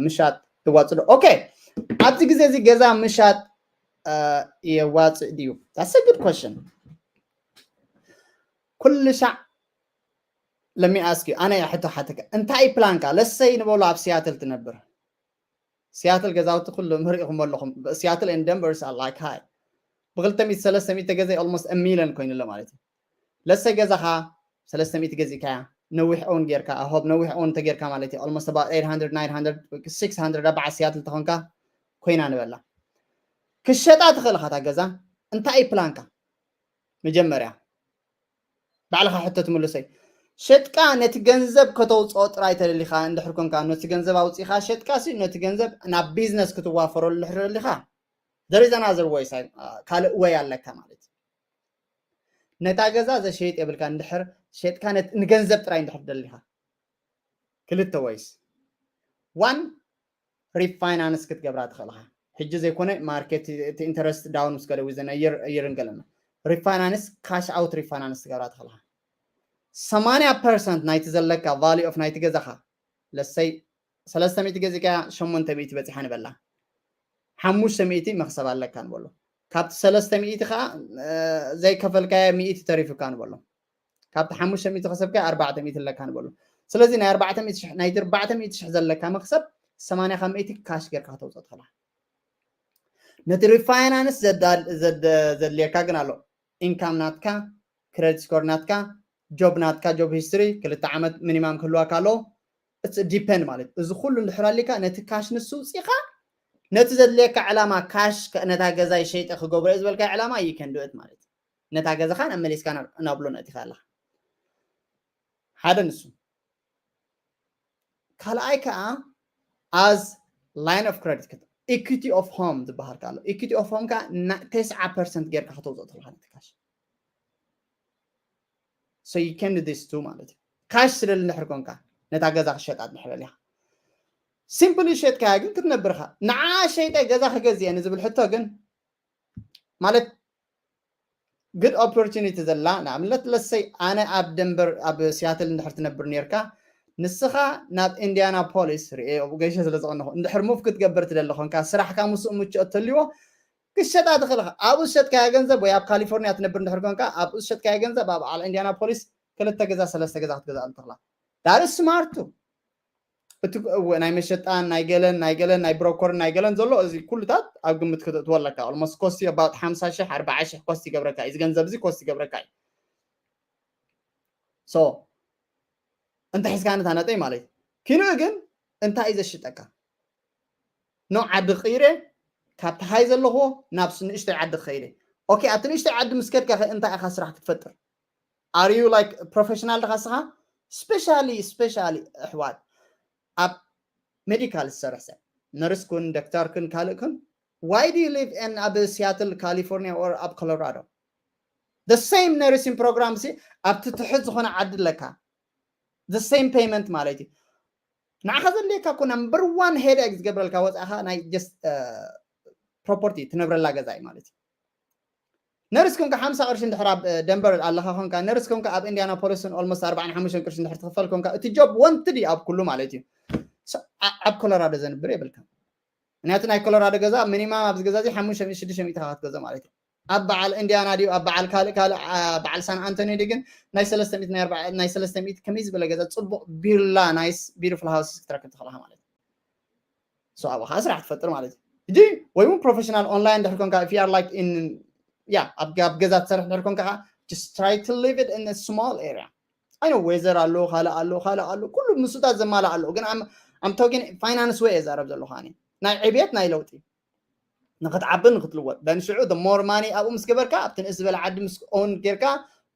ምሻጥ ይዋፅ ዶ okay ኣብዚ ግዜ እዚ ገዛ ምሻጥ የዋፅእ ድዩ that's a good question ኩሉ ሻዕ Let me ask you, ኣነ ሕቶ ሓተካ፣ እንታይ ፕላንካ? ለሰይ ንበሎ ኣብ ሲያትል ትነብር፣ ሲያትል ገዛውቲ ኩሉ ምርኢኹም ኣለኹም። ሲያትል and Denver is like high። ብክልተ ሚእቲ ሰለስተ ሚእቲ ተገዘ almost a million ኮይኑ ኣሎ ማለት እዩ። ለሰይ ገዛኻ ሰለስተ ሚእቲ ገዚእካያ፣ ነዊሕ እውን ጌርካ፣ I hope ነዊሕ እውን ተጌርካ ማለት እዩ። Almost about eight hundred, nine hundred, six hundred ኣብ በዓል ሲያትል ተኾንካ ኮይና ንበላ። ክሸጣ ትኽእል ኢኻ እታ ገዛ። እንታይ እዩ ፕላንካ? መጀመርያ ባዕልኻ ሕቶ ትምልሰይ። ሸጥካ ነቲ ገንዘብ ከተውፅኦ ጥራይ ተደሊኻ እንድሕር ኮንካ፣ ነቲ ገንዘብ ኣውፂኻ ሸጥካ ሲ ነቲ ገንዘብ ናብ ቢዝነስ ክትዋፈረሉ እንድሕር ደሊኻ፣ there is another way፣ ካልእ ወይ ኣለካ ማለት እዩ። ነታ ገዛ ዘሸይጥ የብልካ እንድሕር ሸጥካ ነት-፣ ንገንዘብ ጥራይ እንድሕር ደሊኻ፣ ክልተ ወይስ ዋን ሪፋይናንስ ክትገብራ ትኽእልኻ። ሕጂ ዘይኮነ ማርኬት እቲ ኢንተረስት ዳውን ምስ ገለ ዊዘን የር የርን ገለና ሪፋይናንስ ካሽ ኣውት ሪፋይናንስ ትገብራ ትኽእልኻ። ሰማንያ ፐርሰንት ናይቲ ዘለካ ቫልዩ ኦፍ ናይቲ ገዛኻ ለሰይ ሰለስተ ሚእቲ ገዚእካ ሸሞንተ ሚእቲ በፂሓ ንበላ ሓሙሽተ ሚእቲ መኽሰብ ኣለካ ንበሎ። ካብቲ ሰለስተ ሚእቲ ከዓ ዘይከፈልካዮ ሚእቲ ተሪፉካ ንበሎ። ካብቲ ሓሙሽተ ሚእቲ ከሰብካ ኣርባዕተ ሚእቲ ኣለካ ንበሎ። ስለዚ ናይ ኣርባዕተ ሚእቲ ሽሕ ናይቲ ኣርባዕተ ሚእቲ ሽሕ ዘለካ መኽሰብ ሰማንያ ካብ ሚእቲ ካሽ ጌርካ ከተውፅኦ ትኽእላ። ነቲ ሪፋይናንስ ዘድልየካ ግን ኣሎ። ኢንካም ናትካ፣ ክሬዲት ስኮር ናትካ፣ ጆብ ናትካ፣ ጆብ ሂስትሪ ክልተ ዓመት ሚኒማም ክህልዋካ ኣለዎ። ዲፐንድ ማለት እዚ ኩሉ እንድሕር ኣሊካ ነቲ ካሽ ንሱ ውፅኢኻ ነቲ ዘድልየካ ዕላማ ካሽ ነታ ገዛይ ሸይጠ ክገብሮ እየ ዝበልካ ዕላማ ይከንድእት ማለት እዩ። ነታ ገዛኻ ናብ መሊስካ ናብ ብሎን ኣእቲኻ ኣለኻ። ሓደ ንሱ። ካልኣይ ከዓ ኣዝ ላይን ኦፍ ክረዲት ኢኩቲ ኦፍ ሆም ዝበሃል ከዓ ኣሎ። ኢኩቲ ኦፍ ሆም ከዓ ተስዓ ፐርሰንት ጌርካ ከተውፅኦ ትኽእልካ ነቲ ካሽ። So you can do this too ማለት እዩ። ካሽ ስለ እንድሕር ኮንካ ነታ ገዛ ክሸጣ እንድሕር ደሊኻ ሲምፕሊ ሸጥካያ ግን ክትነብርካ ንዓ ሸይጠ ገዛ ክገዝእ እየ ንዝብል ሕቶ ግን ማለት good opportunity ዘላ ንኣብነት ለሰይ ኣነ ኣብ ደንበር ኣብ ሲያትል እንድሕር ትነብር ነርካ ንስኻ ናብ ኢንዲያና ፖሊስ ርኤ ኣብኡ ገይሸ ስለ ዝቐነኹ እንድሕር ሙቭ ክትገብር ትደሊ ኮንካ ስራሕካ ምስኡ ምችኦት ተልዎ ክሸጣ ትኽእል ኢኻ። ኣብኡ ዝሸጥካዮ ገንዘብ ወይ ኣብ ካሊፎርኒያ ትነብር እንድሕር ኮንካ ኣብኡ ዝሸጥካዮ ገንዘብ ኣብ በዓል ኢንዲያና ፖሊስ ክልተ ገዛ ሰለስተ ገዛ ክትገዛእ ትኽእላ። ዳር ስማርቱ እቲ ናይ መሸጣን ናይ ገለን ናይ ገለን ናይ ብሮኮርን ናይ ገለን ዘሎ እዚ ኩሉታት ኣብ ግምት ክትእትዎ ኣለካ። Almost cost you about ሓምሳ ሽሕ ኣርባዓ ሽሕ ኮስት ይገብረካ እዩ። እዚ ገንዘብ እዚ ኮስት ይገብረካ እዩ። So እንተ ሒዝካ ነታ ነጠይ ማለት እዩ። ኪንኡ ግን እንታይ እዩ ዘሽጠካ? ኖ ዓዲ ክቕይረ ካብቲ ሃይ ዘለኹዎ ናብ ንእሽተይ ዓዲ ክኸይደ። ኦኬ ኣብቲ ንእሽተይ ዓዲ ምስ ከድካ እንታይ ኢኻ ስራሕ ክትፈጥር? Are you like professional ድኻ ስኻ? Specially specially ኣሕዋት ኣብ ሜዲካል ዝሰርሕ ሰብ ነርስ ኩን ዶክተር ኩን ካልእ ኩን why do you live in ኣብ ሲያትል ካሊፎርኒያ or ኣብ ኮሎራዶ? The same nursing program ሲ ኣብቲ ትሕት ዝኾነ ዓዲ ኣለካ። The same payment ማለት እዩ። ንዓኻ ዘድልየካ እኮ number one headache ዝገብረልካ ወፃእኻ ናይ just property ትነብረላ ገዛ እዩ ማለት እዩ። ነርስ ኮንካ ሓምሳ ቅርሺ እንድሕር ኣብ ደንበር ኣለኻ ኮንካ ነርስ ኮንካ ኣብ ኢንዲያና ፖሊስን almost ኣርባዓን ሓሙሽተን ቅርሺ እንድሕር ትኽፈል ኮንካ እቲ ጆብ ወንትድ እዩ ኣብ ኩሉ ማለት እዩ። ኣብ ኮሎራዶ ዘንብር የብልካ። ምክንያቱ ናይ ኮሎራዶ ገዛ ሚኒማም ኣብዚ ገዛ እዚ ሓሙሽተ ሚእቲ ሽዱሽተ ሚእቲ ኢኻ ክትገዝኦ ማለት እዩ። ኣብ በዓል ኢንዲያና ድዩ ኣብ በዓል ካልእ ካልእ በዓል ሳን ኣንቶኒ ድዩ ግን ናይ ሰለስተ ሚእቲ ናይ ሰለስተ ሚእቲ ከመይ ዝበለ ገዛ ፅቡቕ ቢላ ናይስ ቢዩቲፉል ሃውስስ ክትረክብ ትኽእልኻ ማለት እዩ። So ኣብኡ ከዓ ስራሕ ትፈጥር ማለት እዩ። ሕጂ ወይ እውን ፕሮፌሽናል ኦንላይን ድሕር ኮንካ if you are like in yeah ኣብ ገዛ ትሰርሕ ድሕር ኮንካ ከዓ just try to live it in a small area I know weather ኣሎ ካልእ ኣሎ ካልእ ኣሎ ኩሉ ምስኡታት ዘማልእ ኣሎ ግን I'm talking finance way እዛረብ ዘለኹ ኣነ ናይ ዕብየት ናይ ለውጢ ንክትዓቢ ንክትልወጥ then ሽዑ the more money ኣብኡ ምስ ገበርካ ኣብቲ ንእስ ዝበለ ዓዲ ምስ ኦን ጌርካ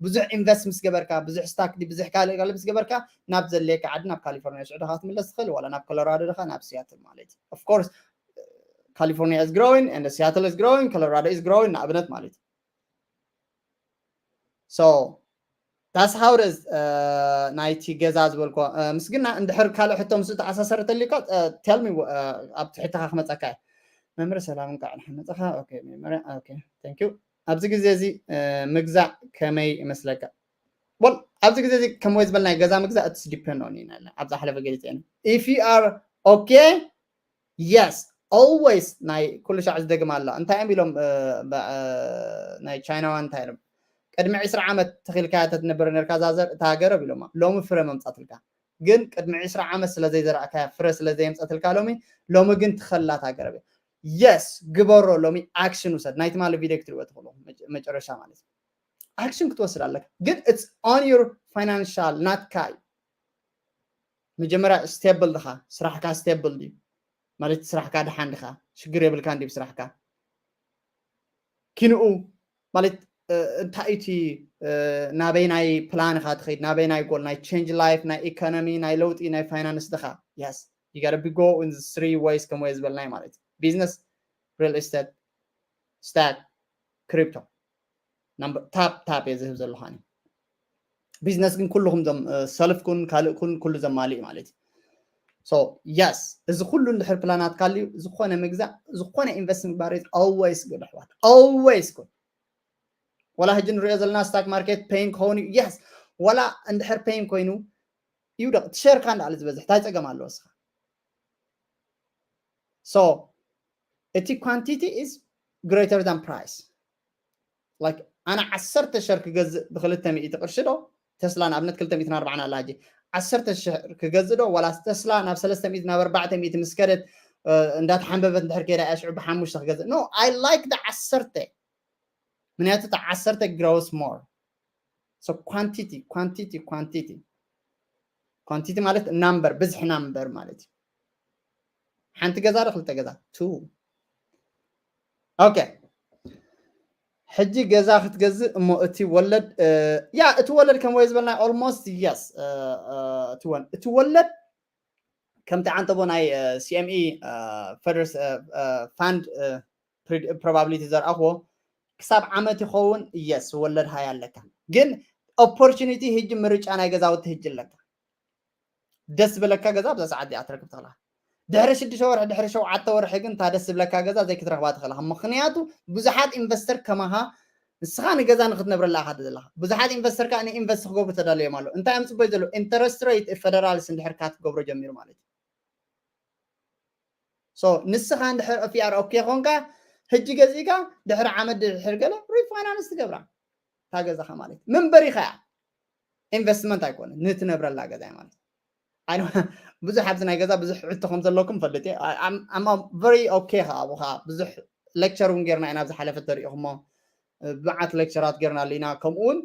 ብዙሕ ኢንቨስት ምስ ገበርካ ብዙሕ ስታክ ብዙሕ ካልእ ካልእ ምስ ገበርካ ናብ ዘድልየካ ዓዲ ናብ ካሊፎርኒያ ሽዑ ድኻ ክትምለስ ትኽእል ዋላ ናብ ኮሎራዶ ድኻ ናብ ሲያትል ማለት እዩ of course California is growing and Seattle is growing Colorado is growing ንኣብነት ማለት እዩ so that's how it is ናይቲ ገዛ ዝበልኮ ምስግና እንድሕር ካልእ ሕቶ ምስ ተኣሳሰረተሊካ tell me ኣብቲ ሕቶኻ ክመፀካ እየ መምህር ሰላም እንኳዕ ደሓን መፀኻ okay መጀመርያ okay thank you ኣብዚ ግዜ እዚ ምግዛእ ከመይ ይመስለካ well ኣብዚ ግዜ እዚ ከም ወይ ዝበልናይ ገዛ ምግዛእ it's depend on you ኣብዛ ሓለፈ ገሊፀ if you are okay yes always ናይ ኩሉ ሻዕ ዝደግም ኣሎ እንታይ እዮም ኢሎም ናይ ቻይናዋ እንታይ እዮም ቅድሚ ዕስራ ዓመት ተኺልካያ ተትነብር ነርካ እዛ ዘር እታ ገረብ ኢሎማ ሎሚ ፍረ መምጻትልካ። ግን ቅድሚ ዕስራ ዓመት ስለ ዘይዘራእካያ ፍረ ስለ ዘየምጸትልካ ሎሚ ሎሚ ግን ትኸላ እታ ገረብ እያ። Yes ግበሮ። ሎሚ ኣክሽን ውሰድ። ናይ ትማሊ ቪድዮ ክትሪእዎ ትኽእሉ መጨረሻ ማለት እዩ። ኣክሽን ክትወስድ ኣለካ። ግን it's on your financial ናትካ እዩ። መጀመርያ ስቴብል ድኻ? ስራሕካ ስቴብል ድዩ? ማለት ስራሕካ ድሓን ድኻ? ሽግር የብልካ እንዲ ስራሕካ? ኪንኡ ማለት እንታይ እቲ ናበይ ናይ ፕላንካ ትኸይድ ናበይ ናይ ጎል ናይ ቸንጅ ላይፍ ናይ ኢኮኖሚ ናይ ለውጢ ናይ ፋይናንስ ድኻ? Yes you gotta be go in three ways ከም ወየ ዝበልናይ ማለት ቢዝነስ፣ ሪል ስቴት፣ ስታክ፣ ክሪፕቶ። ታፕ ታፕ እየ ዝህብ ዘለኹ። ቢዝነስ ግን ኩልኹም ሰልፍኩን ካልእኩን ኩሉ ዘማልእ ማለት እዩ። Yes እዚ ኩሉ እንድሕር ፕላናት ካሊዩ ዝኾነ ምግዛእ ዝኾነ ኢንቨስት ምግባር always good ኣሕዋት። Always good። ወላ ሕጂ ንሪኦ ዘለና ስታክ ማርኬት ፔን ክኸውን እዩ። Yes ወላ እንድሕር ፔን ኮይኑ ይውደቕ ትሸርካ እንዳለ ዝበዝሕ ታይ ፀገም ኣለዎ እስኻ? So እቲ quantity is greater than price. Like ኣነ ዓሰርተ ሸር ክገዝእ ብክልተ ሚእቲ ቅርሺ ዶ ተስላ ንኣብነት ክልተ ሚእትን ኣርባዓን ኣላ ሕጂ ዓሰርተ ሸር ክገዝእ ዶ ዋላ ተስላ ናብ ሰለስተ ሚእቲ ናብ ኣርባዕተ ሚእቲ ምስ ከደት እንዳተሓንበበት እንድሕር ከይዳ እያ ሽዑ ብሓሙሽተ ክገዝእ? No I like the ዓሰርተ ምክንያቱ እቲ ዓሰርተ grows more. So quantity quantity quantity quantity ማለት ናምበር ብዝሒ ናምበር ማለት እዩ። ሓንቲ ገዛ ዶ ክልተ ገዛ? Two። Okay ሕጂ ገዛ ክትገዝእ እሞ እቲ ወለድ ያ እቲ ወለድ ከም ወይ ዝበልና almost yes እቲ ወለድ ከምቲ ዓንተቦ ናይ CME ፈደርስ ፋንድ probability ዘርኣኽዎ ክሳብ ዓመት ይኸውን። Yes ወለድ ሃይ ኣለካ ግን opportunity ህጂ ምርጫ ናይ ገዛውቲ ህጂ ኣለካ። ደስ ዝበለካ ገዛ ኣብዛ ሰዓት እዚኣ ትረክብ ትኽእላ። ድሕሪ ሽዱሽተ ወርሒ ድሕሪ ሸውዓተ ወርሒ ግን እታ ደስ ዝብለካ ገዛ ዘይክትረክባ ትኽእላ። ምክንያቱ ብዙሓት ኢንቨስተር ከማኻ ንስኻ ንገዛ ንክትነብረላ ኢኻ ዘለኻ። ብዙሓት ኢንቨስተር ከዓ ንኢንቨስት ክገብሩ ተዳለዮም ኣሎ። እንታይ እዮም ፅበዩ ዘለዉ? ኢንተረስት ሬት ፌደራልስ እንድሕር ክትገብሮ ጀሚሩ ማለት እዩ። So ንስኻ እንድሕር ኦፊኣር ኦኬ ኮንካ ሕጂ ገዚእካ ድሕሪ ዓመት ድሕር ገለ ሪፋይናንስ ትገብራ እታ ገዛኻ ማለት እዩ። መንበሪኻ እያ ኢንቨስትመንት ኣይኮነ ንትነብረላ ገዛ ማለት ብዙሕ ኣብዚ ናይ ገዛ ብዙሕ ሕቶ ከም ዘለኩም ፈልጥ እየ። I'm very okay ከዓ ኣብኡ ከዓ ብዙሕ ሌክቸር እውን ጌርና ኢና ኣብዚ ሓለፈ ተሪኢኹሞ ብመዓት ሌክቸራት ጌርና ኣለና ከምኡ እውን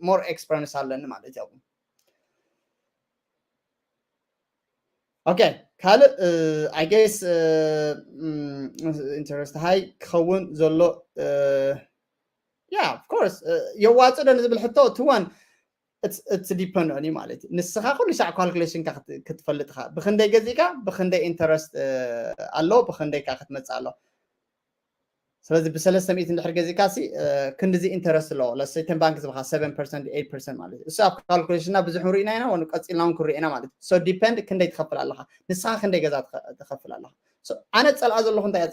more experience ኣለኒ ማለት እዩ። Okay ካልእ I guess interest ሃይ ክኸውን ዘሎ yeah of course የዋፅእ ዶ ንዝብል ሕቶ እቲ one it's depend on you ማለት እዩ። ንስኻ ኩሉ ሻዕ ካልኩሌሽንካ ክትፈልጥ ኢኻ። ብክንደይ ገዚእካ ብክንደይ ኢንተረስት ኣሎ ብክንደይ ካ ክትመፅእ ኣሎ። ስለዚ ብሰለስተ ሚእቲ እንድሕር ገዚእካ ሲ ክንድዚ ኢንተረስት ኣለዎ። Let's say ten ባንክ ዝብኻ seven percent eight percent ማለት እዩ። እሱ ኣብ ካልኩሌሽንና ብዙሕ ርኢና ኢና ወን ቀፂልና እውን ክርኢና ማለት እዩ። So depend ክንደይ ትኸፍል ኣለኻ ንስኻ ክንደይ ገዛ ትኸፍል ኣለኻ። ኣነ ፀልኣ ዘለኹ እንታይ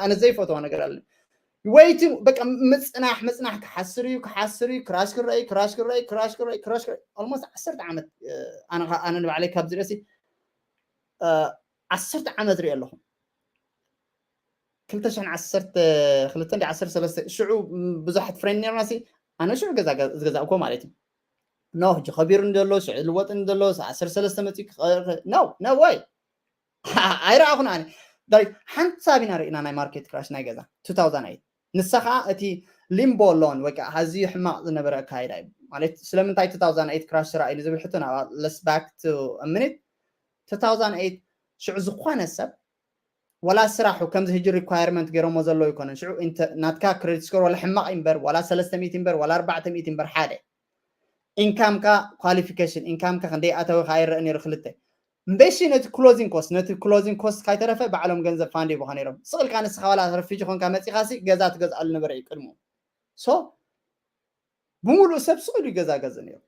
ኣነ ዘይፈትዋ ነገር ኣለ ወይቲ በቃ ምፅናሕ ምፅናሕ ክሓስር እዩ ክሓስር እዩ ክራሽ ክረኣይ ክራሽ ክረኣይ ክራሽ ክረኣይ ክራሽ ክረኣይ almost ዓሰርተ ዓመት ኣነ ንባዕለይ ካብዚ ርእሲ ዓሰርተ ዓመት ርኢ ኣለኹ። ክልተ ሽሕን ዓሰርተ ክልተ እንዲ ዓሰርተ ሰለስተ ሽዑ ብዙሓት ፍሬንድ ነርና ሲ ኣነ ሽዑ ገዛ ዝገዛእኮ ማለት እዩ። ኖ ሕጂ ከቢሩ እንደሎ ሽዑ ልወጥ እንደሎ ዓሰርተ ሰለስተ መፂ no no way ኣይረኣኹን ኣነ። ሓንሳብ ኢና ርኢና ናይ ማርኬት ክራሽ ናይ ገዛ two thousand eight ንሳ ከዓ እቲ ሊምቦ ሎን ወይ ከዓ ኣዝዩ ሕማቕ ዝነበረ ኣካይዳ እዩ። ማለት ስለምንታይ two thousand eight ክራሽ ተራእዩ ንዝብል ሕቶ ናብ let's back to a minute two thousand eight ሽዑ ዝኾነ ሰብ ወላ ስራሑ ከምዚ ሕጂ ሪኳየርመንት ገይሮሞ ዘለዉ ይኮነን። ሽዑ ናትካ ክሬዲት ስኮር ዋላ ሕማቕ እምበር ዋላ ሰለስተ ሚእቲ እምበር ዋላ ኣርባዕተ ሚእቲ እምበር ሓደ ኢንካምካ ኳሊፊኬሽን ኢንካምካ ክንደይ ኣተወ ከዓ ይረአ ነይሩ ክልተ እምበሺ ነቲ ክሎዚንግ ኮስት ነቲ ክሎዚንግ ኮስት ካይተረፈ ባዕሎም ገንዘብ ፋንድ ይቦኻ ነይሮም። ስቕልካ ንስኻ ዋላ ረፊጂ ኮንካ መፂኻ ሲ ገዛ ትገዝኣሉ ነበረ እዩ ቅድሙ ሶ ብምሉእ ሰብ ስቕ ኢሉ ገዛ ገዝእ ነይሩ።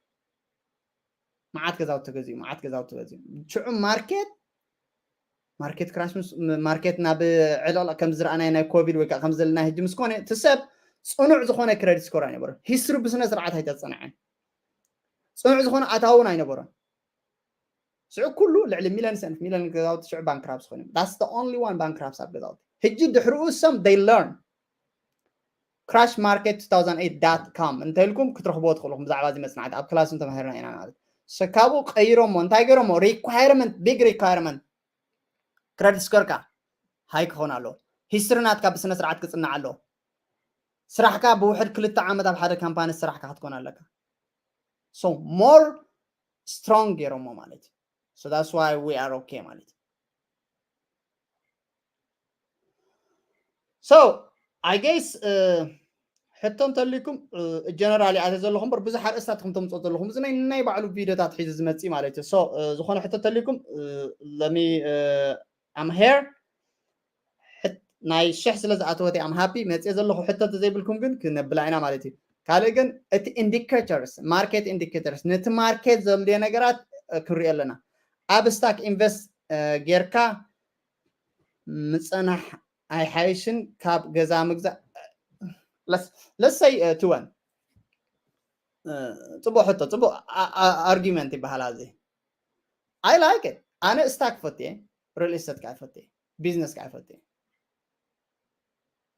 መዓት ገዛውቲ ተገዚኡ መዓት ገዛውቲ ተገዚኡ ሽዑ ማርኬት ማርኬት ክራሽ ማርኬት ናብ ዕልቕልቕ ከም ዝረኣናዮ ናይ ኮቪድ ወይ ከዓ ከም ዘለና ሕጂ ምስ ኮነ እቲ ሰብ ፅኑዕ ዝኾነ ክረዲት ስኮር ኣይነበሮን። ሂስትሪ ብስነ ስርዓት ኣይተፀንዐን። ፅኑዕ ዝኾነ ኣታውን ኣይነበሮን። ሽዑ ኩሉ ልዕሊ ሚሊዮን ሰንፍ ሚሊዮን ገዛውቲ ሽዑ ባንክራፕስ ኮይኖም that's the only one ባንክራፕስ ኣብ ገዛውቲ ሕጂ ድሕሪኡ some they learn crash market two thousand eight dot com እንተልኩም ክትረኽብዎ ትኽእልኹም። ብዛዕባ እዚ መፅናዕቲ ኣብ ክላስ ተማሂርና ኢና ማለት። ሰካቡ ቀይሮሞ እንታይ ገይሮሞ? Requirement, big requirement credit score ካ ሃይ ክኾን ኣለዎ። ሂስትሪ ናትካ ብስነ ስርዓት ክፅናዕ ኣለዎ። ስራሕካ ብውሕድ ክልተ ዓመት ኣብ ሓደ ካምፓኒ ስራሕካ ክትኮን ኣለካ። So more strong ገይሮሞ ማለት እዩ። So that's why we are okay ማለት እዩ። So I guess ሕቶ እንተልኩም generally ኣተ ዘለኹም በር ብዙሕ ኣርእስታት ከም ተምፅኦ ዘለኹም እዚ ናይ ናይ ባዕሉ ቪዲዮታት ሒዙ ዝመፅእ ማለት እዩ። So ዝኾነ ሕቶ እንተልኩም ለሚ I'm here ናይ ሽሕ ስለ ዝኣተወት I'm happy መፅየ ዘለኹ። ሕቶ እንተዘይብልኩም ግን ክነብላ ኢና ማለት እዩ። ካልእ ግን እቲ indicators market indicators ነቲ ማርኬት ዘድልዮ ነገራት ክንሪኦ ኣለና። ኣብ ስታክ ኢንቨስት ጌርካ ምፅናሕ ኣይሓይሽን ካብ ገዛ ምግዛእ? ለሰይ ትወን ፅቡቅ ሕቶ ፅቡቅ argument ይበሃል ኣብዚ። I like it ኣነ ስታክ ፈትየ፣ real estate ከዓ ፈትየ፣ ቢዝነስ ከዓ ፈትየ።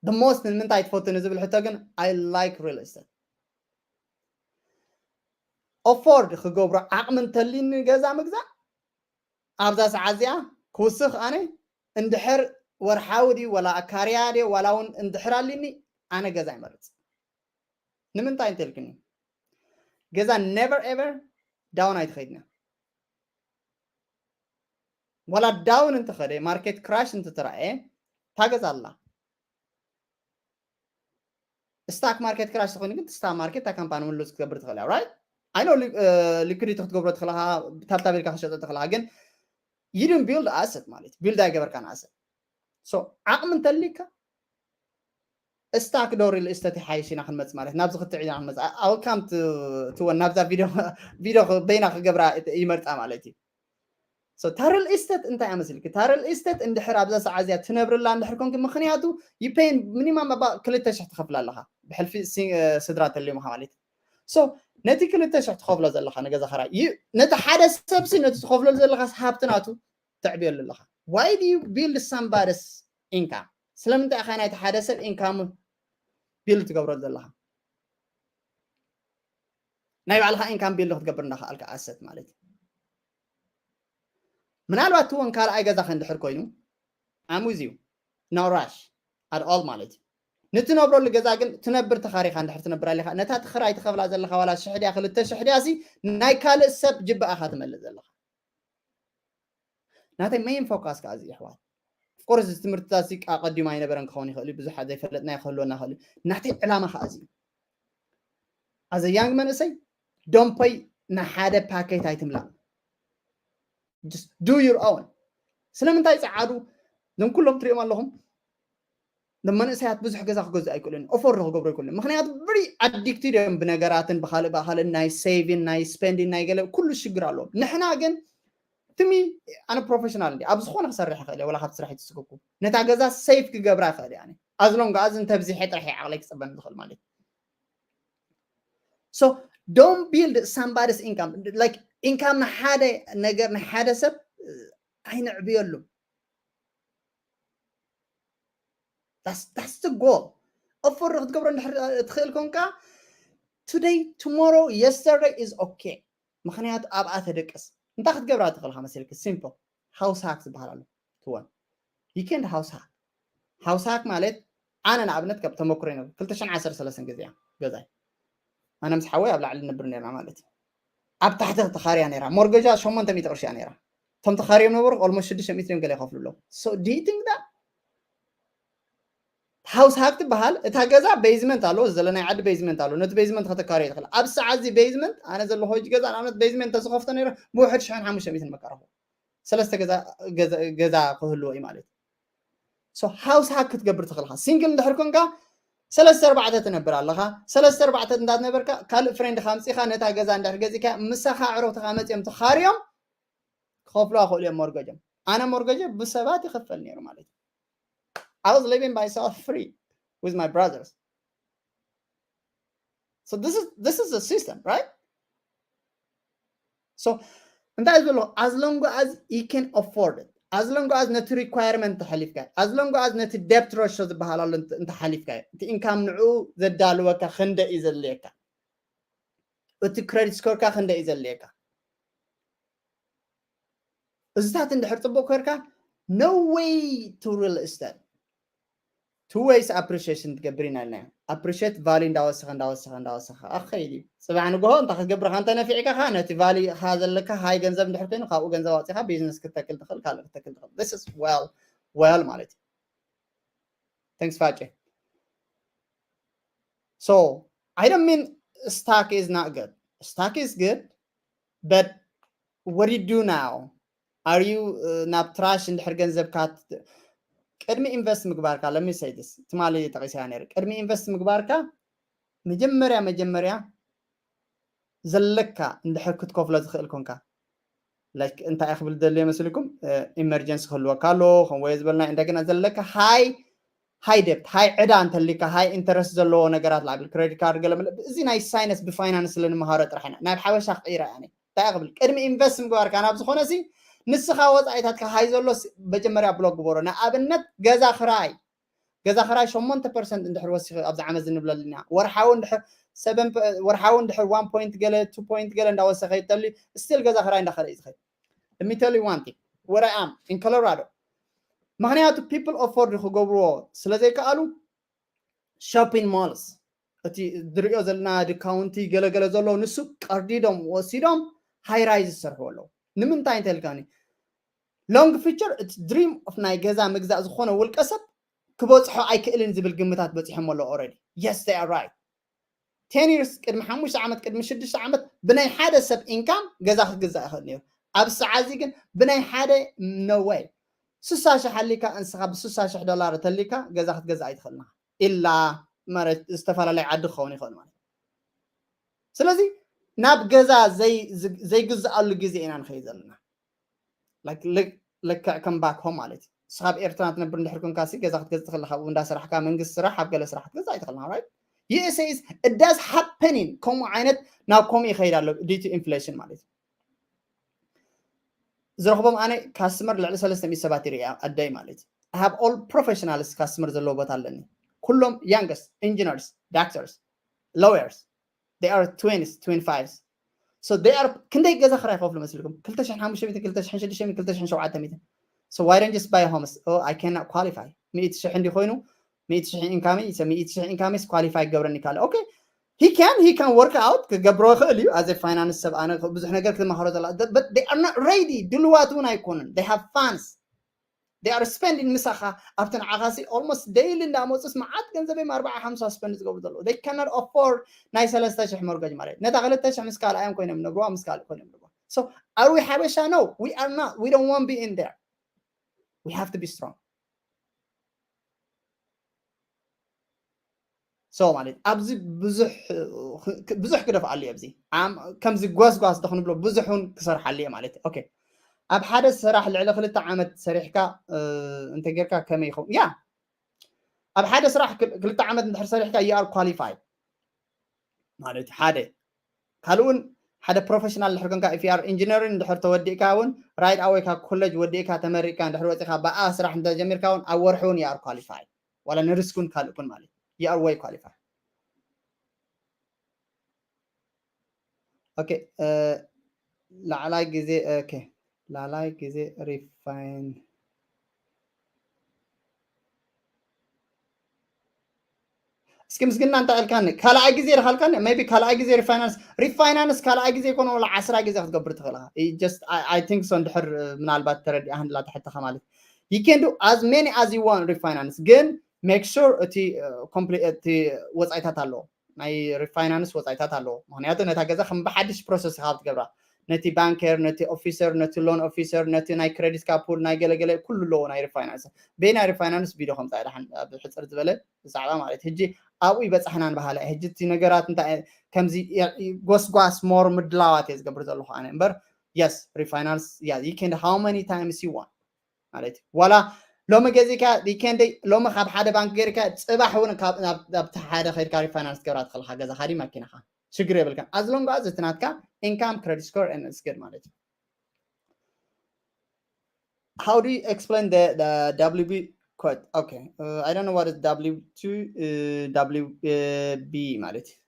The most ንምንታይ ትፈቱ ንዝብል ሕቶ ግን I like real estate። Afford ክገብሮ ዓቕሚ እንተልዩኒ ገዛ ምግዛእ ኣብዛ ሰዓት እዚኣ ክውስኽ ኣነ እንድሕር ወርሓዊ ድዩ ወላ ካርያ ድዩ ዋላ እውን እንድሕር ኣልዩኒ ኣነ ገዛ ይመርፅ። ንምንታይ እንተልክኒ ገዛ never ever down ኣይትኸይድና። ዋላ down እንተኸደ ማርኬት crash እንተተረኣየ እታ ገዛ ኣላ። ስታክ ማርኬት crash ተኾይኑ ግን ስታክ ማርኬት እታ ካምፓኒ ምሉስ ክትገብር ትኽእል እያ። Right? I know liquidity ክትገብሮ ትኽእልኻ፣ ታብታብ ኢልካ ክሸጦ ትኽእልኻ፣ ግን you didn't build asset ማለት build ኣይገበርካን asset። So ዓቕሚ እንተልካ ስታክ ዶ real estate ይሓይሽ ኢና ክንመፅ ማለት ናብዚ ክትዕ ኢና ክንመፅ። I'll come to to one ናብዛ ቪዲዮ ቪዲዮ በይና ክገብራ ይመርፃ ማለት እዩ። So እታ real estate እንታይ ኣመስልክ? እታ real estate እንድሕር ኣብዛ ሰዓት እዚኣ ትነብርላ እንድሕር ኮንክ ምክንያቱ you pay minimum about ክልተ ሽሕ ትኸፍላ ኣለኻ ብሕልፊ ስድራ ተልዩምኻ ማለት እዩ። So ነቲ ክልተ ሽሕ ትኸፍሎ ዘለኻ ንገዛ ኸራይ ነቲ ሓደ ሰብሲ ነቲ ትኸፍሎ ዘለኻ ሃብቲ ናቱ ተዕብየሉ ኣለኻ። Why do you build somebody's income? ስለምንታይ ኢኻ ናይቲ ሓደ ሰብ income build ትገብረሉ ዘለኻ? ናይ ባዕልኻ income build ክትገብር እንዳኸኣልካ asset ማለት እዩ። ምናልባት ትወን ካልኣይ ገዛኻ እንድሕር ኮይኑ I'm with you, no rush at all ማለት እዩ። ንትነብረሉ ገዛ ግን ትነብር ተኻሪኻ እንድሕር ትነብር ኣለኻ ነታ ትኽራይ ትኸፍላ ዘለኻ ዋላ ሽሕ ድያ ክልተ ሽሕ ድያ ሲ ናይ ካልእ ሰብ ጅባኣኻ ትመልእ ዘለኻ። ናተይ main focus ከዓ እዚ ይሕዋት of course እዚ ትምህርትታት እዚ ኣቀዲሙ ኣይነበረን ክኸውን ይኽእል እዩ ብዙሓት ዘይፈለጥና ክህልወና ይኽእል እዩ። ናተይ ዕላማ ከዓ እዚ እዩ። As a young መንእሰይ don't pay ንሓደ package ኣይትምላእ። Just do your own። ስለምንታይ ፀዓዱ እዞም ኩሎም ትሪኦም ኣለኹም መንእሰያት ብዙሕ ገዛ ክገዝኡ ኣይክእሉን afford ክገብሩ ኣይክእሉን ምክንያቱ very addicted እዮም ብነገራትን ብካልእ ብኣካልን ናይ saving ናይ spending ናይ ገለ ኩሉ ሽግር ኣለዎም ንሕና ግን to me ኣነ professional እንዲ ኣብ ዝኾነ ክሰርሕ ይኽእል እየ ወላ ካብቲ ስራሕ ይትስክኩ ነታ ገዛ safe ክገብራ ይኽእል እየ ኣነ as long as እንተብዚሐ ጥራሕ እየ ዓቕለይ ክፅበን ዝኽእል ማለት እዩ። So don't build somebody's income like income ንሓደ ነገር ንሓደ ሰብ ኣይንዕብየሉ። That's the goal. Afford ክትገብሮ እንድሕር ትኽእል ኮንካ today, tomorrow, yesterday is okay። ምክንያቱ ኣብኣ ተደቅስ እንታይ ክትገብራ ትኽእልካ መሰልክ simple house hack ዝበሃል ኣሎ ትወን። You can't house hack. House hack ማለት ኣነ ንኣብነት ካብ ተመክሮ ይነብ ክልተ ሽሕን ዓሰርተ ሰለስተን ገዚኣ ገዛይ ኣነ ምስ ሓወይ ኣብ ላዕሊ ንነብር ነርና ማለት እዩ። ኣብ ታሕቲ ተኻርያ ነራ ሞርገጃ ሸሞንተ ሚእቲ ቅርሺ እያ ነራ። እቶም ተኻርዮም ነበሩ almost ሽዱሽተ ሚእቲ እዮም ገለ ይኸፍሉ ኣለዉ። So do you think that house hack ትበሃል እታ ገዛ basement ኣለዎ ዘለናይ ዓዲ basement ኣለዎ ነቲ basement ከተካርዮ ትኽእል ኣብ ሰዓት እዚ basement ኣነ ዘለኹ ሕጂ ገዛ ንኣብነት basement ተዝኸፍቶ ነረ ብውሕድ ሽሕን ሓሙሽተ ሚእትን መቃረኹ ሰለስተ ገዛ ክህልዎ እዩ ማለት እዩ። So house hack ክትገብር ትኽእልካ single እንድሕር ኮንካ ሰለስተ ኣርባዕተ ትነብር ኣለኻ ሰለስተ ኣርባዕተ እንዳትነበርካ ካልእ friend ካ ኣምፂኻ ነታ ገዛ እንድሕር ገዚእካ ምሳኻ ኣዕሩኽትኻ መፂኦም ተኻርዮም ክኸፍሉ ኣኽእሉ እዮም ሞርገጆም ኣነ ሞርገጀ ብሰባት ይኽፈል ነይሩ ማለት እዩ። I was living myself free with my brothers. So this is this is the system, right? So እንታይ ዝበሎ as long as you can afford it as long as ነቲ requirement ተሓሊፍካ፣ as long as ነቲ debt ratio ዝበሃል ኣሎ እንተ- እንተሓሊፍካ፣ እቲ income ንዕኡ ዘዳልወካ ክንደይ እዩ ዘድልየካ፣ እቲ credit score ካ ክንደይ እዩ ዘድልየካ። እዚታት እንድሕር ፅቡቅ ኮይርካ no way to real estate two ways appreciation ትገብር ኢና ኢልና። Appreciate value እንዳወሰኸ እንዳወሰኸ እንዳወሰኸ ኣኸይድ እዩ። ፅባሕ ንግሆ እንታይ ክትገብር ካ እንተ ነፊዕካ ካ ነቲ value ካ ዘለካ high ገንዘብ እንድሕር ኮይኑ ካብኡ ገንዘብ ኣውፂኻ business ክትተክል ትኽእል፣ ካልእ ክትተክል ትኽእል። This is well well ማለት እዩ። Thanks ፋጨ። So I don't mean stock is not good. Stock is good, but what do you do now? Are you uh, ናብ trash እንድሕር ገንዘብካ ት- ቅድሚ invest ምግባርካ፣ let me say this፣ ትማሊ ጠቂሰያ ነይረ። ቅድሚ invest ምግባርካ መጀመርያ መጀመርያ ዘለካ እንድሕር ክትከፍሎ ዝኽእል ኮንካ፣ like እንታይ ክብል ደልየ መስልኩም፣ emergency ክህልወካ ኣሎ ከም ወይ ዝበልና፣ እንደገና ዘለካ high high debt፣ high ዕዳ እንተሊካ፣ high interest ዘለዎ ነገራት ላብል credit card ገለ መለ፣ እዚ ናይ science ብፋይናንስ ስለንመሃሮ ጥራሕ ኢና። ናብ ሓበሻ ክቅይራ እያ። እንታይ ክብል ቅድሚ invest ምግባርካ ናብ ዝኾነ ሲ ንስኻ ወፃኢታትካ high ዘሎ ሲ- መጀመርያ ብሎክ ግበሮ። ንኣብነት ገዛ ክራይ ገዛ ክራይ ሸሞንተ percent እንድሕር ወሲኹ ኣብዚ ዓመት ዝንብለልና ወርሓዊ እንድሕር seven ወርሓዊ እንድሕር one point ገለ two point ገለ እንዳወሰኸ ይተሊ still ገዛ ክራይ እንዳኸረ እዩ ዝኸይድ። Let me tell you one thing, where I am in Colorado. ምክንያቱ people afford ክገብርዎ ስለ ዘይከኣሉ shopping malls እቲ ዝሪኦ ዘለና discount ገለገለ ዘሎ ንሱ ቀርዲዶም ወሲዶም high rise ዝሰርሕዎ ኣለዉ። ንምንታይ እንተልካኒ long future እቲ dream of ናይ ገዛ ምግዛእ ዝኾነ ውልቀ ሰብ ክበፅሖ ኣይክእልን ዝብል ግምታት በፂሖም ኣለዉ already። Yes, they are right. Ten years ቅድሚ ሓሙሽተ ዓመት ቅድሚ ሽዱሽተ ዓመት ብናይ ሓደ ሰብ income ገዛ ክግዛእ ይኽእል ነይሩ። ኣብ ሰዓዚ ግን ብናይ ሓደ no way። ስሳ ሽሕ ኣሊካ እንስኻ ብስሳ ሽሕ ዶላር ተሊካ ገዛ ክትገዛእ ኣይትኽእልና ኢላ ማለት ዝተፈላለየ ዓዲ ክኸውን ይኽእል ማለት። ስለዚ ናብ ገዛ ዘይ- ዘይግዝኣሉ ግዜ ኢና ንኸይድ ዘለና። Like ልክ- ልክዕ ከም back home ማለት እዩ። ንስኻ ኣብ ኤርትራ ትነብር እንድሕር ኮንካ ሲ ገዛ ክትገዝእ ትኽእል ኢኻ። ካብኡ እንዳሰራሕካ መንግስቲ ስራሕ ኣብ ገለ ስራሕ ክትገዝእ ኣይትኽእልን። Right? USA is it does happening ከምኡ ዓይነት ናብ ከምኡ ይኸይድ ኣሎ due to inflation ማለት እዩ። ዝረኽቦም ኣነ customer ልዕሊ ሰለስተ ሚእቲ ሰባት ይርኢ ኣደይ ማለት እዩ። I have all professionals customer ዘለዎ ቦታ ኣለኒ። ኩሎም youngest engineers, doctors, lawyers, they are twenties, twenty-fives. So they are ክንደይ ገዛ ክራይ ከፍሉ መስልኩም? ክልተ ሽሕን ሓሙሽተ ሚእትን፣ ክልተ ሽሕን ሽዱሽተ ሚእትን፣ ክልተ ሽሕን ሸውዓተ ሚእትን። So why don't just buy homes? Oh, I cannot qualify. ሚእቲ ሽሕ እንዲ ኮይኑ ሚእቲ ሽሕ ኢንካሚ ሚእቲ ሽሕ ኢንካሚ ኳሊፋይ ክገብረኒ ካለ okay, he can he can work out ክገብሮ ይኽእል እዩ። As a finance ሰብ ኣነ ብዙሕ ነገር ክትመሃሮ ዘላ but they are not ready። ድልዋት እውን ኣይኮኑን። They have funds, they are spending ምሳኻ ኣብቲ ንዓኻሲ almost daily እንዳመፁስ መዓት ገንዘብ እዮም ኣርባዓ ሓምሳ spend ዝገብሩ ዘለዉ። They cannot afford ናይ ሰለስተ ሽሕ mortgage ማለት ነታ ክልተ ሽሕ ምስ ካልኣዮም ኮይኖም ነብርዋ ምስ ካልእ ኮይኖም ነብርዋ። So are we ሓበሻ? No, we are not, we don't want be in there. We have to be strong. So ማለት ኣብዚ ብዙሕ ብዙሕ ክደፍኣሉ እየ። ኣብዚ ከምዚ ጓስጓስ ዶ ክንብሎ ብዙሕ እውን ክሰርሓሉ እየ ማለት እዩ። Okay, ኣብ ሓደ ስራሕ ልዕሊ ክልተ ዓመት ሰሪሕካ እንተ ጌርካ ከመይ ይኸውን? ያ ኣብ ሓደ ስራሕ ክልተ ዓመት እንድሕር ሰሪሕካ you are qualified ማለት ሓደ ካልእ እውን ሓደ professional ድሕር ኮንካ if you are engineering ድሕር ተወዲእካ እውን right away ካብ ኮሌጅ ወዲእካ ተመሪቅካ ድሕር ወፂእካ ብኣ ስራሕ እንተጀሚርካ እውን ኣብ ወርሒ እውን you are qualified ዋላ ንሪስክ እውን ካልእ እውን ማለት you are way qualified። Okay, ላዕላይ ግዜ okay ላዕላይ ግዜ refine እስኪ ምስግና እንታይ ኣልካኒ? ካልኣይ ግዜ ርካልካኒ maybe ካልኣይ ግዜ refinance refinance ካልኣይ ግዜ ይኮነ ወላ ዓስራ ግዜ ክትገብር ትኽእል ኢኻ። Just I think so እንድሕር ምናልባት ተረዲኣ ህንድላ ተሕተኻ ማለት you can do as many as you want refinance ግን make sure እቲ complete እቲ ወፃኢታት ኣለዎ ናይ refinance ወፃኢታት ኣለዎ። ምክንያቱ ነታ ገዛ ከም ብሓድሽ process ኢኻ ክትገብራ ነቲ banker ነቲ officer ነቲ loan officer ነቲ ናይ credit card pool ናይ ገለገለ ኩሉ ኣለዎ ናይ refinance በይ ናይ refinance video ከምፃ ድሓን ብሕፅር ዝበለ ብዛዕባ ማለት ሕጂ ኣብኡ ይበፃሕና ንባሃላ ሕጂ እቲ ነገራት እንታይ ከምዚ ጎስጓስ more ምድላዋት እየ ዝገብር ዘለኹ ኣነ እምበር yes refinance yeah you can how many times you want ማለት እዩ ዋላ ሎሚ ገዚእካ weekend ሎሚ ካብ ሓደ ባንክ ገይርካ ፅባሕ እውን ናብቲ ሓደ ከይድካ refinance ገብራ ትኽእልካ ገዛኻ ዲ መኪናኻ ሽግር የብልካን። As long as እቲ ናትካ income credit score and it's good ማለት እዩ። How do you explain the, the W B quote? Okay, uh, I don't know what is W two, uh, W B ማለት እዩ።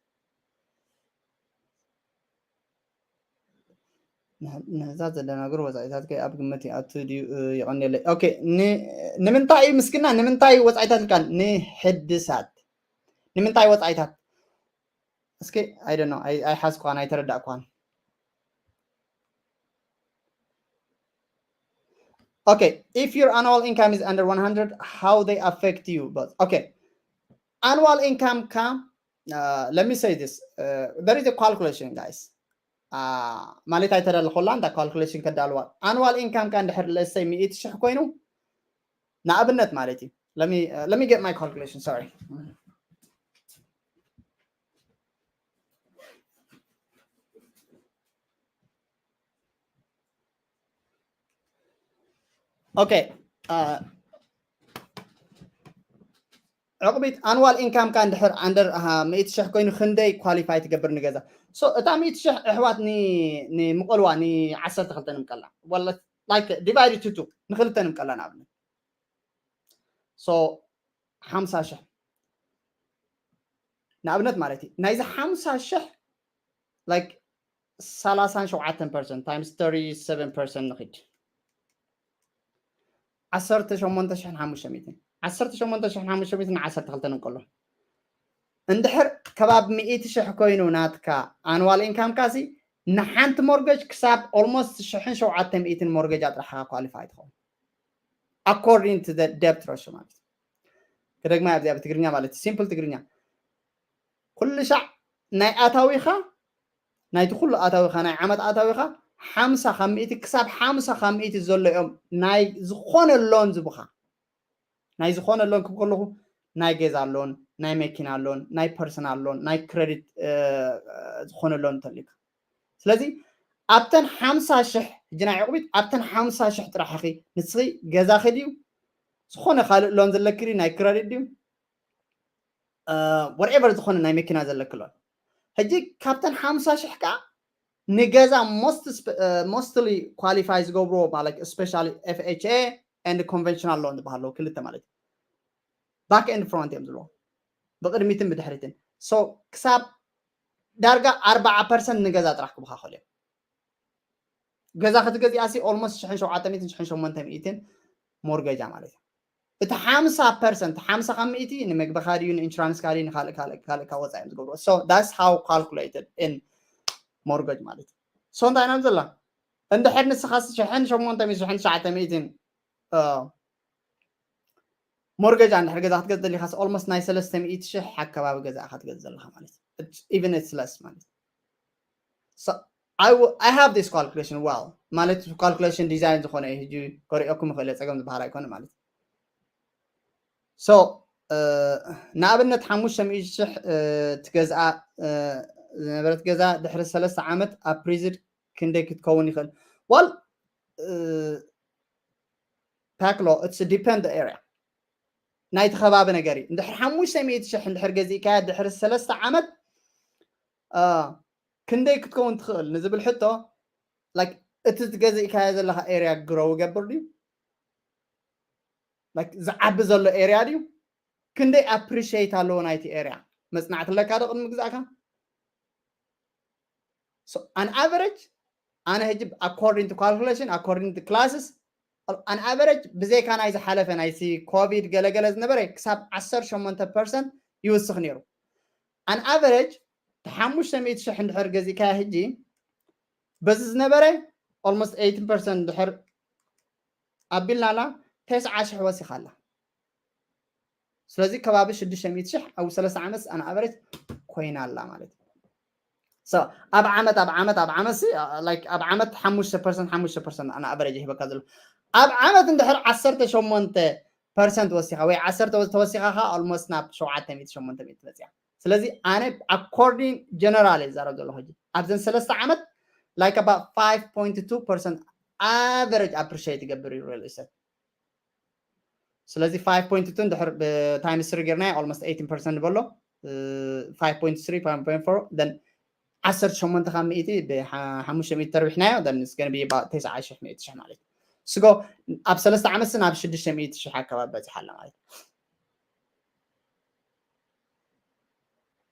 ንዛ ዘደናግሩ ወፃኢታት ከ ኣብ ግምት ይኣቱ ድዩ? እ፣ ይቐንየለይ። ኦኬ፣ ን-፣ ንምንታይ እዩ ምስግና? ንምንታይ ወፃኢታት ኢልካ? ንሕድሳት። ንምንታይ ወፃኢታት? እስኪ፣ I don't know፣ ኣይ-፣ ኣይሓዝኳን፣ ኣይተረዳእኳን። Okay, if your annual income is under one hundred, how they affect you? But okay, annual income ካ, uh, let me say this, uh, there is a calculation, guys. Uh, ማለት ኣይተደለኹላ እንዳ calculation ከዳልዋ። Annual income ካ እንድሕር let's say ሚእቲ ሽሕ ኮይኑ፣ ንኣብነት ማለት እዩ። Let me, uh, let me get my calculation, sorry. Okay, uh, ዕቕቢት annual income ካ እንድሕር under, uh, ሚእቲ ሽሕ ኮይኑ ክንደይ qualify ትገብር ንገዛ? So እታ ሚእቲ ሽሕ ኣሕዋት ን-፣ ንምቐልዋ ን-፣ ዓሰርተ ክልተ ንምቀላ። ወላ፣ like, divide to two፣ ንክልተ ንምቀላ ንኣብነት። So ሓምሳ ሽሕ ንኣብነት ማለት እዩ። ናይዚ ሓምሳ ሽሕ፣ like፣ ሰላሳን ሸውዓተን ፐርሰንት times thirty-seven percent ንኺድ። ዓሰርተ ሸሞንተ ሽሕን ሓሙሽተ ሚእትን። ዓሰርተ ሸሞንተ ሽሕን ሓሙሽተ ሚእትን ን ዓሰርተ ክልተ ንቀሎ። እንድሕር ከባቢ ሚእቲ ሽሕ ኮይኑ ናትካ annual income ካሲ፣ ንሓንቲ mortgage ክሳብ almost ሽሕን ሸውዓተ ሚእትን mortgage ኣጥራሕኻ qualify ትኸውን። According to the debt ratio ማለት እዩ። ክደግማ እዚኣ ብትግርኛ ማለት እዩ። Simple ትግርኛ። ኩሉ ሻዕ ናይ ኣታዊኻ፣ ናይቲ ኩሉ ኣታዊኻ፣ ናይ ዓመት ኣታዊኻ ሓምሳ ካብ ሚእቲ ክሳብ ሓምሳ ካብ ሚእቲ ዘሎ እዮም ናይ ዝኾነ loan ዝቡኻ። ናይ ዝኾነ loan ክብል ከለኹ ናይ ገዛ loan፣ ናይ መኪና loan፣ ናይ personal loan፣ ናይ credit፣ እ፣ ዝኾነ loan እንተልዩካ። ስለዚ ኣብተን ሓምሳ ሽሕ፣ ሕጂ ናይ ዕቑቢት ኣብተን ሓምሳ ሽሕ ጥራሕ ኢኺ፣ ንስኺ ገዛኺ ድዩ፣ ዝኾነ ካልእ loan ዘለኪ ድዩ፣ ናይ credit ድዩ፣ እ፣ whatever ዝኾነ ናይ መኪና ዘለኪ loan። ሕጂ ካብተን ሓምሳ ሽሕ ከኣ ንገዛ most spe-፣ እ፣ mostly qualify ዝገብርዎ ማለት especially F H A and conventional loan ዝበሃሉ ክልተ ማለት እዩ። Back and front እዮም ዝብልዎ። ብቕድሚትን ብድሕሪትን። So ክሳብ ዳርጋ ኣርባዓ ፐርሰንት ንገዛ ጥራሕ ክብኻ ክእሉ እዮም። ገዛ ክትገዚኣ ሲ almost ሽሕን ሸውዓተ ሚእትን ሽሕን ሸሞንተ ሚእትን mortgage ማለት እዩ። እቲ ሓምሳ ፐርሰንት፣ ሓምሳ ካብ ሚእቲ ንምግብኻ ድዩ፣ ንኢንሹራንስካ ድዩ፣ ንካልእ፣ ካልእ፣ ካልእ ካብ ወፃኢ እዮም ዝገብርዎ። So that's how calculated in mortgage ማለት እዩ። So እንታይ ኢና ዘላ? እንድሕር ንስኻ ሽሕን ሸሞንተ ሚእትን፣ ሽሕን ትሽዓተ ሚእትን፣ እ፣ mortgage እንድሕር ገዛ ክትገዝእ ደሊኻስ almost ናይ ሰለስተ ሚእቲ ሽሕ ኣከባቢ ገዛ ኢኻ ትገዝእ ዘለኻ ማለት እዩ። It's, even it's less ማለት እዩ። So I w-, I have this calculation well ማለት calculation design ዝኾነ እዩ። ሕጂ ከሪኦኩም ይኽእል እየ፣ ፀገም ዝበሃል ኣይኮነ ማለት እዩ። So፣ እ፣ ንኣብነት ሓሙሽተ ሚእቲ ሽሕ፣ እ፣ ትገዝኣ፣ እ፣ ዝነበረት ገዛ ድሕሪ ሰለስተ ዓመት appraised ክንደይ ክትከውን ይኽእል? Well፣ እ፣ ፓክሎ፣ it's depend the area። ናይቲ ከባቢ ነገር እዩ። እንድሕር ሓሙሽተ ሚእቲ ሽሕ እንድሕር ገዚእካያ ድሕሪ ሰለስተ ዓመት፣ እ፣ ክንደይ ክትከውን ትኽእል ንዝብል ሕቶ፣ like፣ እቲ ዝገዚእካዮ ዘለኻ ኤርያ ግሮው ይገብር ድዩ? Like፣ ዝዓቢ ዘሎ ኤርያ ድዩ? ክንደይ appreciate ኣለዎ ናይቲ ኤርያ? መጽናዕቲ ኣለካ ዶ ቅድሚ ግዛእካ? So an average፣ ኣነ ሕጂ according to calculation, according to classes፣ an average ብዘይካ ናይ ዝሓለፈ ናይሲ ኮቪድ ገለገለ ዝነበረ ክሳብ ዓሰርተ ሸሞንተ ፐርሰንት ይውስኽ ነይሩ። An average ሓሙሽተ ሚእቲ ሽሕ እንድሕር ገዚእካያ ሕጂ በዚ ዝነበረ almost eighteen percent እንድሕር ኣቢልናላ ተስዓ ሽሕ ወሲኻ ኣላ። ስለዚ ከባቢ ሽዱሽተ ሚእቲ ሽሕ ኣብ ሰለስተ ዓመት an average ኮይና ኣላ ማለት እዩ። So ኣብ ዓመት፣ ኣብ ዓመት፣ ኣብ ዓመት ሲ፣ like፣ ኣብ ዓመት ሓሙሽተ ፐርሰንት፣ ሓሙሽተ ፐርሰንት an average ይህበካ ዘሎ። ኣብ ዓመት እንድሕር ዓሰርተ ሸሞንተ ፐርሰንት ወሲኻ ወይ ዓሰርተ ተወሲኻ ኸዓ almost ናብ ሸውዓተ ሚእቲ ሸሞንተ ሚእቲ ትበጽያ። ስለዚ ኣነ according general እየ ዝዛረብ ዘለኹ ሕጂ። ኣብዘን ሰለስተ ዓመት like about five point two percent average appreciate ይገብር እዩ real estate። ስለዚ five point two እንድሕር ብ-times three ጌርናዮ almost eighteen percent ንበሎ፣ እ፣ five point three point four፣ then ዓሰርተ ሸሞንተ ካብ ሚእቲ ብሓ-፣ ሓሙሽተ ሚእቲ ተርቢሕናዮ፣ then it's gonna be about ተስዓ ሽሕ ሚእቲ ሽሕ ማለት እዩ። ስጎ ኣብ ሰለስተ ዓመት ናብ ሽዱሽተ ሚእቲ ሽሕ ኣካባቢ በፂሓ ኣላ ማለት እዩ።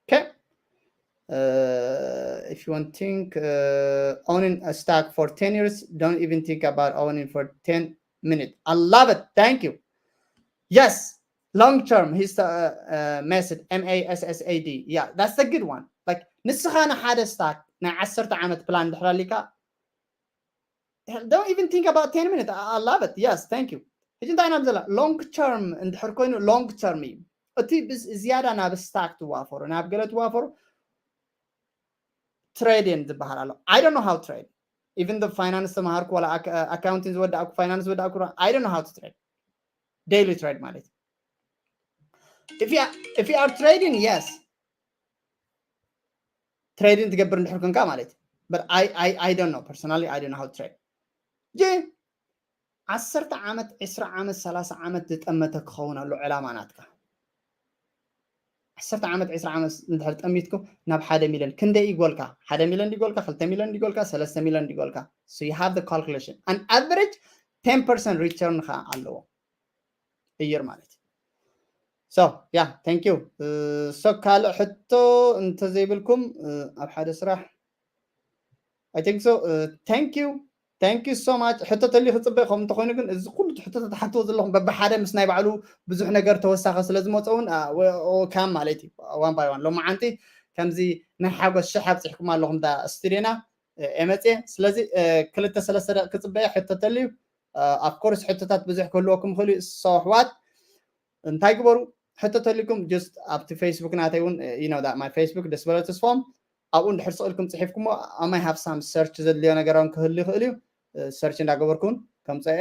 Okay. Uh, if you want to think uh, owning a stock for ten years, don't even think about owning for ten minutes. I love it. Thank you. Yes, long term. He's uh, uh, message M A S S A D. Yeah, that's a good one. Like ንስኻ ንሓደ ስታክ ናይ ዓሰርተ ዓመት ፕላን እንድሕር ኣሊካ don't even think about ten minutes. I love it. Yes, thank you. ሕጂ እንታይ ናብ ዘላ long term እንድሕር ኮይኑ long term እዩ። እቲ ዝያዳ ናብ ስታክ ትዋፈሩ ናብ ገለ ትዋፈሩ ትሬድን ዝበሃል ኣሎ። I don't know how trade, even the finance ተማሃርኩ ወላ ኣካውንቲንግ ዝወዳእኩ ፋይናንስ ዝወዳእኩ I don't know how to trade. Daily trade ማለት if you are trading, yes, ትሬዲንግ ትገብር እንድሕር ኮንካ ማለት እዩ። But I, I, I don't know personally, I don't know how to trade. ጂ ዓሰርተ ዓመት፣ ዕስራ ዓመት፣ ሰላሳ ዓመት ዝጠመተ ክኸውን ኣሎ ዕላማ ናትካ። ዓሰርተ ዓመት፣ ዕስራ ዓመት እንድሕር ጠሚትኩም ናብ ሓደ ሚልዮን ክንደይ ይጎልካ? ሓደ ሚልዮን ይጎልካ? ክልተ ሚልዮን ይጎልካ? ሰለስተ ሚልዮን ይጎልካ? So you have the calculation. An average ten percent return ኻ ኣለዎ እየር ማለት እዩ። So yeah, thank you. So ካልእ ሕቶ እንተዘይብልኩም ኣብ ሓደ ስራሕ I think so. Thank you. Thank you so much. ሕቶ ተልዩ ክፅበ ከም እንተኮይኑ ግን እዚ ኩሉ ሕቶ ተትሓትዎ ዘለኹም በብሓደ ምስ ናይ ባዕሉ ብዙሕ ነገር ተወሳኸ ስለ ዝመፀ እውን ካም ማለት እዩ one by one ሎማዓንቲ ከምዚ ናይ ሓጎስ ሽሕ ኣብፂሕኩም ኣለኹም ዳ ስቱድዮና ኤመፅየ ስለዚ ክልተ ሰለስተ ደቂ ክፅበየ ሕቶ ተልዩ of course ሕቶታት ብዙሕ ክህልወኩም ይኽእሉ እዩ። So ኣሕዋት እንታይ ግበሩ? ሕቶ ተልዩኩም just ኣብቲ ፌስቡክ ናተይ እውን you know that my Facebook ደስ በለ ተስፎም ኣብኡ እንድሕር ስቕ ኢልኩም ፅሒፍኩሞ I might have some search ዘድልዮ ነገር እውን ክህሉ ይኽእል እዩ። Search እንዳገበርኩን ከምፀአ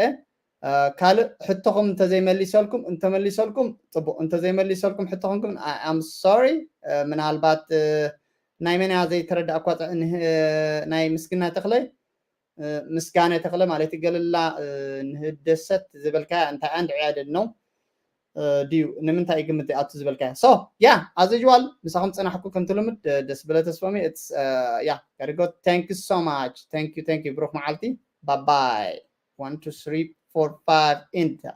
ካልእ ሕቶኹም እንተዘይመሊሰልኩም እንተመሊሰልኩም ፅቡቅ እንተዘይመሊሰልኩም ሕቶኹም ግን I am sorry ምናልባት ናይ መን እያ ዘይተረዳእኳ ናይ ምስግና ተኽለ ምስጋነ ተኽለ ማለት ገለላ ንህደሰት ዝበልካ እንታይ ኣንድ ዕያደድ ነው ድዩ ንምንታይ ይግምት ኣቱ ዝበልካ so yeah as usual ምሳኹም ፀናሕኩ ከምቲ ልምድ ደስ በለ ተስፎሚ yeah gotta go. Thank you so much. Thank you, thank you. ብሩክ መዓልቲ. Bye bye. One, two, three, four, five, enter.